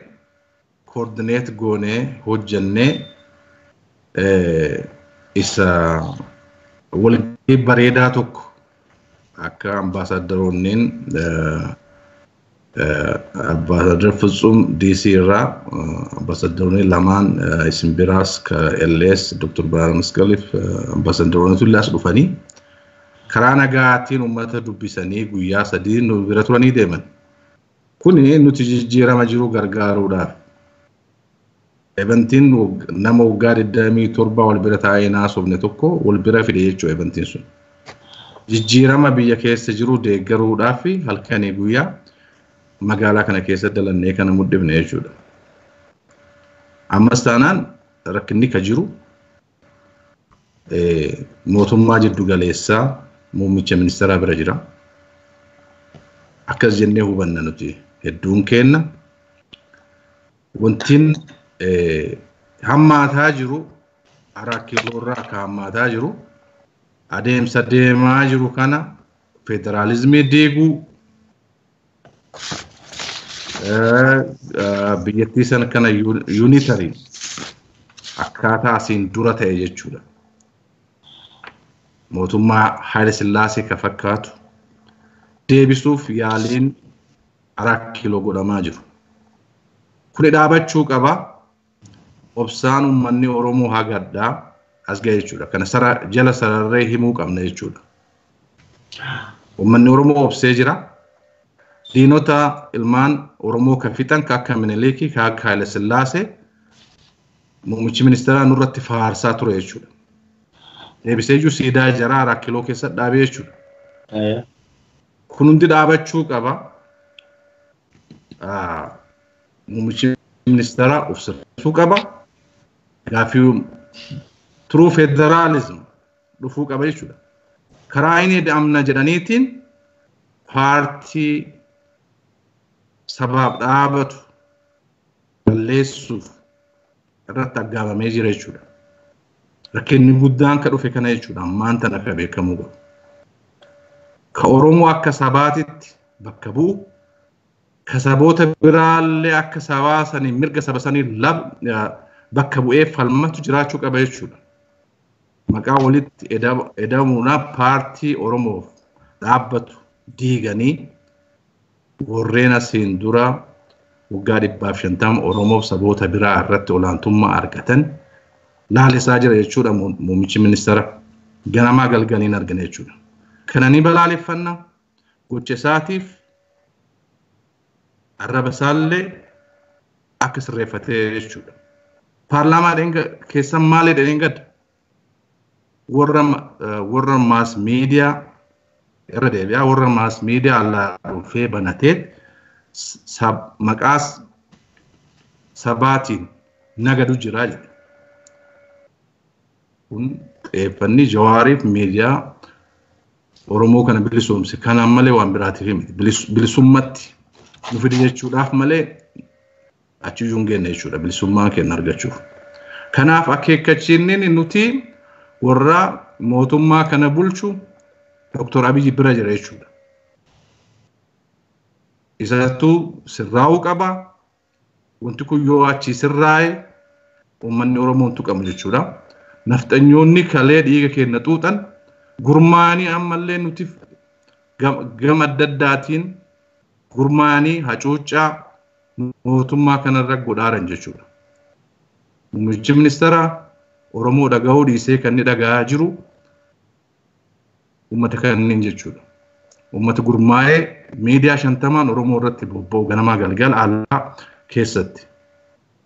coordinate goonee hojjannee isa walgahii bareedaa tokko akka ambaasaadaroonneen Ambaasaddar Fitsum DC irraa ambaasaddaroonni lamaan isin biraas ka LS Dr. Birhaanuu Masqaliif ambaasaddaroonni tullee as dhufanii karaa nagaatiin uummata dubbisanii guyyaa 3 nu bira turanii deeman. Kuni nuti jijjiirama jiru gargaaruudhaaf. Eventiin nama waggaa 27 wal bira taa'ee naasofne tokko wal bira fide jechuudha eventiin sun. Jijjiirama biyya keessa jiru deeggaruudhaaf halkanii guyyaa magaalaa kana keessa dalannee kana muddifne jechuudha. Ammas taanaan rakkinni ka jiru mootummaa jiddu galeessaa muummicha ministeeraa bira jira. Akkas jennee hubanna nuti hedduun keenna. Wantiin hammaataa jiru Araa Kiiloo irraa akka hammaataa jiru adeemsa deemaa jiru kana federaalizimii diiguu biyyattii sana kana unitary akkaataa asiin dura ta'e jechuudha. Mootummaa Haayile Sillaasee ka fakkaatu deebisuuf yaaliin Araa Kiiloo godhamaa jiru. Kuni dhaabachuu qaba. Obsaan uummanni Oromoo hagaddaa as ga'e jechuudha. Kana jala sararree himuu qabna jechuudha. Uummanni Oromoo obsee jira. Diinota ilmaan Oromoo ka fixan ka akka Minilikii ka akka Haayile Sillaasee muummichi ministeeraa nurratti faarsaa ture jechuudha. Deebisee iyyuu siidaa jaraa Araa Kiiloo keessa dhaabee jechuudha. Kun hundi dhaabachuu qaba. Muummichi ministeeraa of sirreessuu qaba. Gaaffii turuu federaalism dhufuu qaba jechuudha. Karaa inni amna jedhaniitiin paartii sabaaf dhaabatu balleessuuf irratti aggaamamee jira jechuudha. Rakkinni guddaan ka dhufe kana jechuudha. Ammaan tana akka beekamuu qabu. Ka Oromoo akka sabaatitti bakka bu'u, ka saboota biraallee akka sabaa sanii mirga saba sanii bakka bu'ee falmatu jiraachuu qaba jechuudha. Maqaa walitti edamuudhaan paartii Oromoof dhaabbatu diiganii warreen asiin dura waggaa 150 Oromoof saboota biraa irratti olaantummaa argatan laalisaa jira jechuudha muummichi ministeera ganamaa galgaliin argina jechuudha. Kana ni balaaleffanna gocha isaatiif arraba isaallee akka sirreeffatee jechuudha. Paarlaamaa keessan maal jedhanii gadda? Warra mass media irra deebi'aa warra mass media allaa dhufee banatee maqaa sabaatiin nagadu jira jedhe. Kun xiyyeeffanni Jawaariif miidiyaa Oromoo kana bilisoomse kanaan malee waan biraatiif miti. Bilisummatti nu fide jechuudhaaf malee achi iyyuu hin geenye jechuudha bilisummaa keenya argachuuf. Kanaaf akeekkachiinni nuti warra mootummaa kana bulchu Dr. Abiyyi bira jira jechuudha. Isattuu sirraa'uu qaba. Wanti kun yoo achi sirraa'e uummanni Oromoo hin tuqamu jechuudha. Nafxanyoonni kalee dhiiga keenya xuuxan gurmaanii ammallee nuti gama adda addaatiin gurmaanii hacuuccaa mootummaa kanarra godhaaran jechuudha. Muummichi ministeera Oromoo dhaga'uu dhiisee kan inni dhaga'aa jiru uummata kanneen jechuudha. Uummata gurmaa'ee miidiyaa 50n Oromoo irratti bobba'u ganamaa galgala alaa keessatti.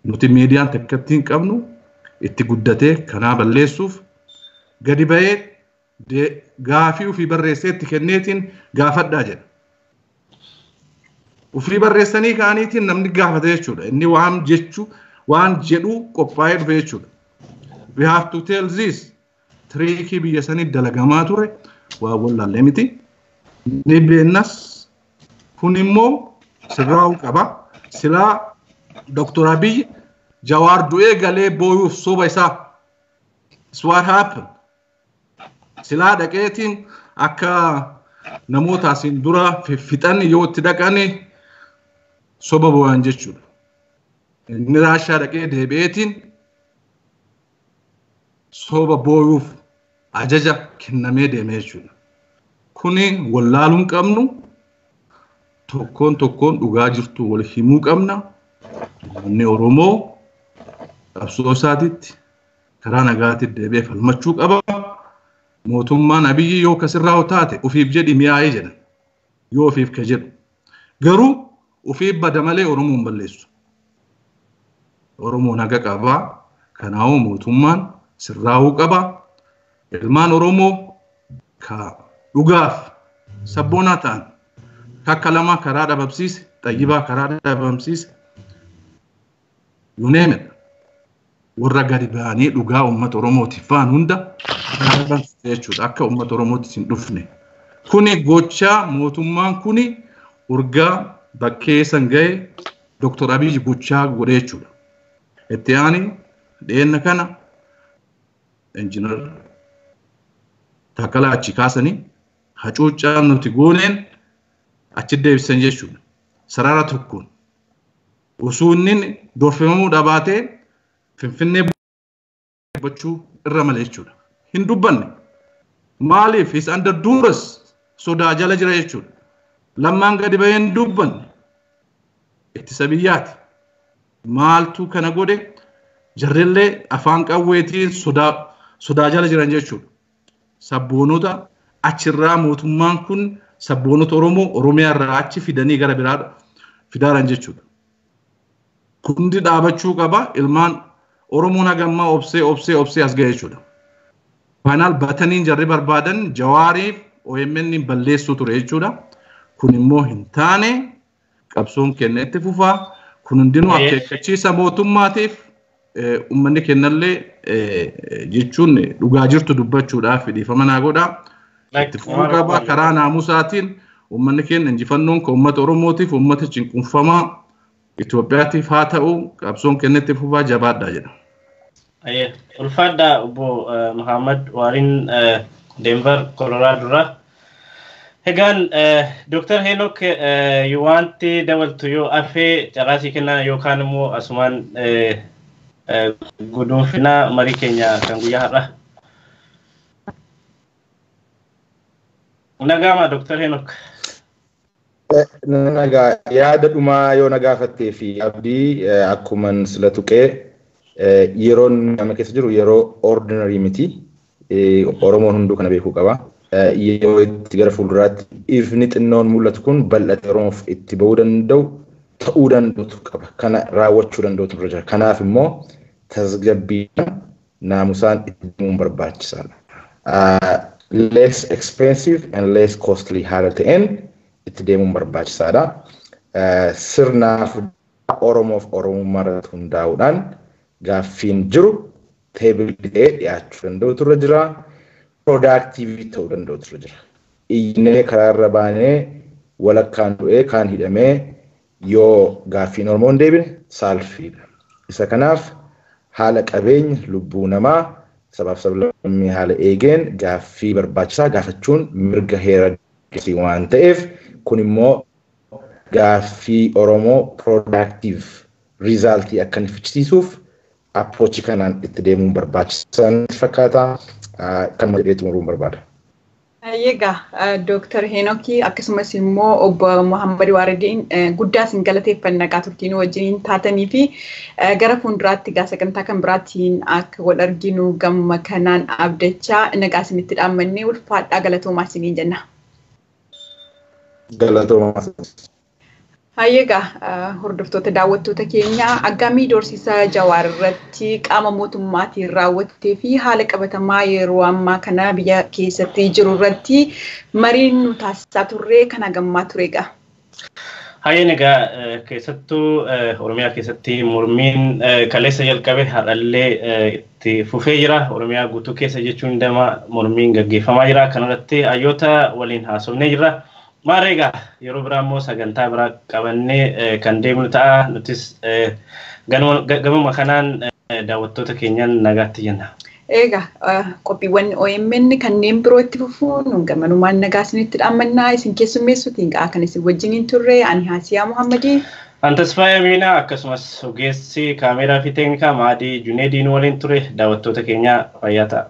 Nuti miidiyaan takkatti hin qabnu itti guddatee kanaa balleessuuf gadi ba'ee gaafii ofii barreessee itti kenneetiin gaafadhaa jedha. Ofii barreessanii ka'aniitiin namni gaafata jechuudha. Inni waan jechu waan jedhu qophaa'ee dhufe jechuudha. We have to tell this. Trick biyya sanii dalagamaa ture waa wallaallee miti. Ni beennas kun immoo sirraa'uu qaba. Silaa Dr. Abiy Jawaar du'ee galee booyuuf soba isaa. It's what happened. Silaa dhaqeetiin akka namoota asiin dura fixan yoo itti dhaqani soba boo'an jechuudha. Inni Raashaa dhaqee deebi'eetiin soba booyuuf ajaja kennamee deeme jechuudha. Kuni wallaaluu hin qabnu. Tokkoon tokkoon dhugaa jirtu wal himuu qabna. Uummanni Oromoo qabsoo isaatitti karaa nagaatti deebi'ee falmachuu qaba. Mootummaan Abiyyi yoo kasirraa taate ofiif jedhi mi'aayee jedha. Yoo ofiif ka jedhu. Garuu ofiif bada malee Oromoo hin balleessu. Oromoon haga qabaa. Kanaafuu mootummaan sirraa'uu qaba. Ilmaan Oromoo ka dhugaaf sabboonaa ta'an kakka lama karaa dhabamsiise, xayyibaa karaa dhabamsiise. You name it. Warra gadi ba'anii dhugaa uummata Oromootiif ba'an hunda karaa dhabamsiise jechuudha. Akka uummata Oromootiif hin dhufne. Kuni gochaa mootummaan kuni urgaa bakkee san ga'e Dr. Abiyyi gochaa godhe jechuudha. Itti aani dhiyeenya kana injiinar Taakkalaa achi kaasanii hacuuccaa nuti gooneen achi deebisan jechuudha. Sarara tokkoon osoo inni dorfamuu dhabaatee Finfinnee dubbachuu irra malee jechuudha. Hin dubbanne. Maaliif is under duress sodaa jala jira jechuudha. Lammaan gadi bahee hin dubbanne. Ittisa biyyaati. Maaltu kana godhe jarrillee afaan qawweetiin sodaa jala jiran jechuudha. Sabboonota achirraa mootummaan kun sabboonota Oromoo Oromiyaa irraa achi fidanii gara biraa fidaaran jechuudha. Kundi dhaabachuu qaba. Ilmaan Oromoon hagammaa obsee obsee obsee as ga'e jechuudha. Faanaal bataniin jarri barbaadan Jawaariif OMN balleessuu ture jechuudha. Kun immoo hin taane qabsoon keenya itti fufaa. Kun hundinuu akeekkachiisa mootummaatiif uummanni kennallee jechuun dhugaa jirtu dubbachuudhaaf dhiifama naa godhaa. Itti fufuu qaba karaa naamusaatiin uummanni keenya injifannoon kan uummata Oromootiif uummata cinqunfamaa Itoophiyaatiif haa ta'u qabsoon keenya itti fufaa jabaadhaa jedha. Ulfaadhaa obbo Muhammad Waariin Denver Colorado irraa. Egaan Dr. Henok wanti dabaltu yoo afee carraasii kennaa yookaan immoo asumaan guduunfinaa marii keenya kan guyyaa har'a. Nagaama Dr. Henok. Nagaa yaada dhumaa yoo na gaafattee fi abdii akkuman sila tuqee yeroon nama keessa jiru yeroo ordinary miti. Oromoon hunduu kana beekuu qaba. Yeroo itti gara fuulduraatti ifni xinnoon mul'atu kun bal'atee Oromoof itti bahuu danda'u ta'uu danda'utu qaba. Kana raawwachuu danda'utu irra jira. Kanaaf immoo tasgabbiidhaan naamusaan itti deemuun barbaachisaadha. Less expensive and less costly haala ta'een itti deemuun barbaachisaadha. Sirnaaf Oromoof Oromummaa irratti hundaa'uudhaan gaaffiin jiru table ta'ee dhiyaachuu danda'utu irra jira. Productive ta'uu danda'utu irra jira. Iyyinee karaarra baanee walakkaan du'ee kaan hidhamee yoo gaaffiin Oromoo hin deebine saalfiidha. Isa kanaaf haala qabeenya lubbuu namaa sabaaf sablammii haala eegeen gaaffii barbaachisaa gaafachuun mirga heera waan ta'eef kun immoo gaaffii Oromoo productive resultii akka inni fichisiisuuf approachii kanaan itti deemuun barbaachisaa natti fakkaata. Kanuma jedhee xumuruun barbaada. Egaa Dooktar Heenokii akkasumas immoo obbo Muhammad Waaridiin guddaa isin galateeffanna turtiin wajjin taatanii fi gara fuulduraatti egaa sagantaa kan biraatiin akka wal arginu gamma kanaan abdachaa nagaa isinitti dhaammannee ulfaadhaa galatoomaa isiniin jenna. Galatoomaa. Egaa hordoftoota daawwattoota keenyaa aggaamii doorsisa Jawaar irratti qaama mootummaatiin raawwattee fi haala qabatamaa yeroo ammaa kana biyya keessatti jiru irratti mariin nu taasisaa turre kan hagammaa ture egaa. Hayyeen egaa keessattuu Oromiyaa keessatti mormiin kaleessa jalqabe har'allee itti fufee jira. Oromiyaa guutuu keessa jechuun dama mormiin gaggeeffamaa jira. Kanarratti hayyoota waliin haasofnee jirra. Maarree egaa yeroo biraa immoo sagantaa biraa qabannee kan deemnu ta'a. Nutis gamuma kanaan daawwattoota keenyaan nagaatti jenna. Egaa qophiiwwan OMN kanneen biroo itti fufuun gamanumaan nagaa isinitti dhaammannaa isin keessummeessuutiin ga'a kan isin wajjiniin turre ani Haasiyaa Muhammadii. An Tasfaayee Amiinaa akkasumas ogeessi kaameeraa fi teeknikaa Maadii Juneediin waliin ture daawwattoota keenyaa fayyaa ta'a.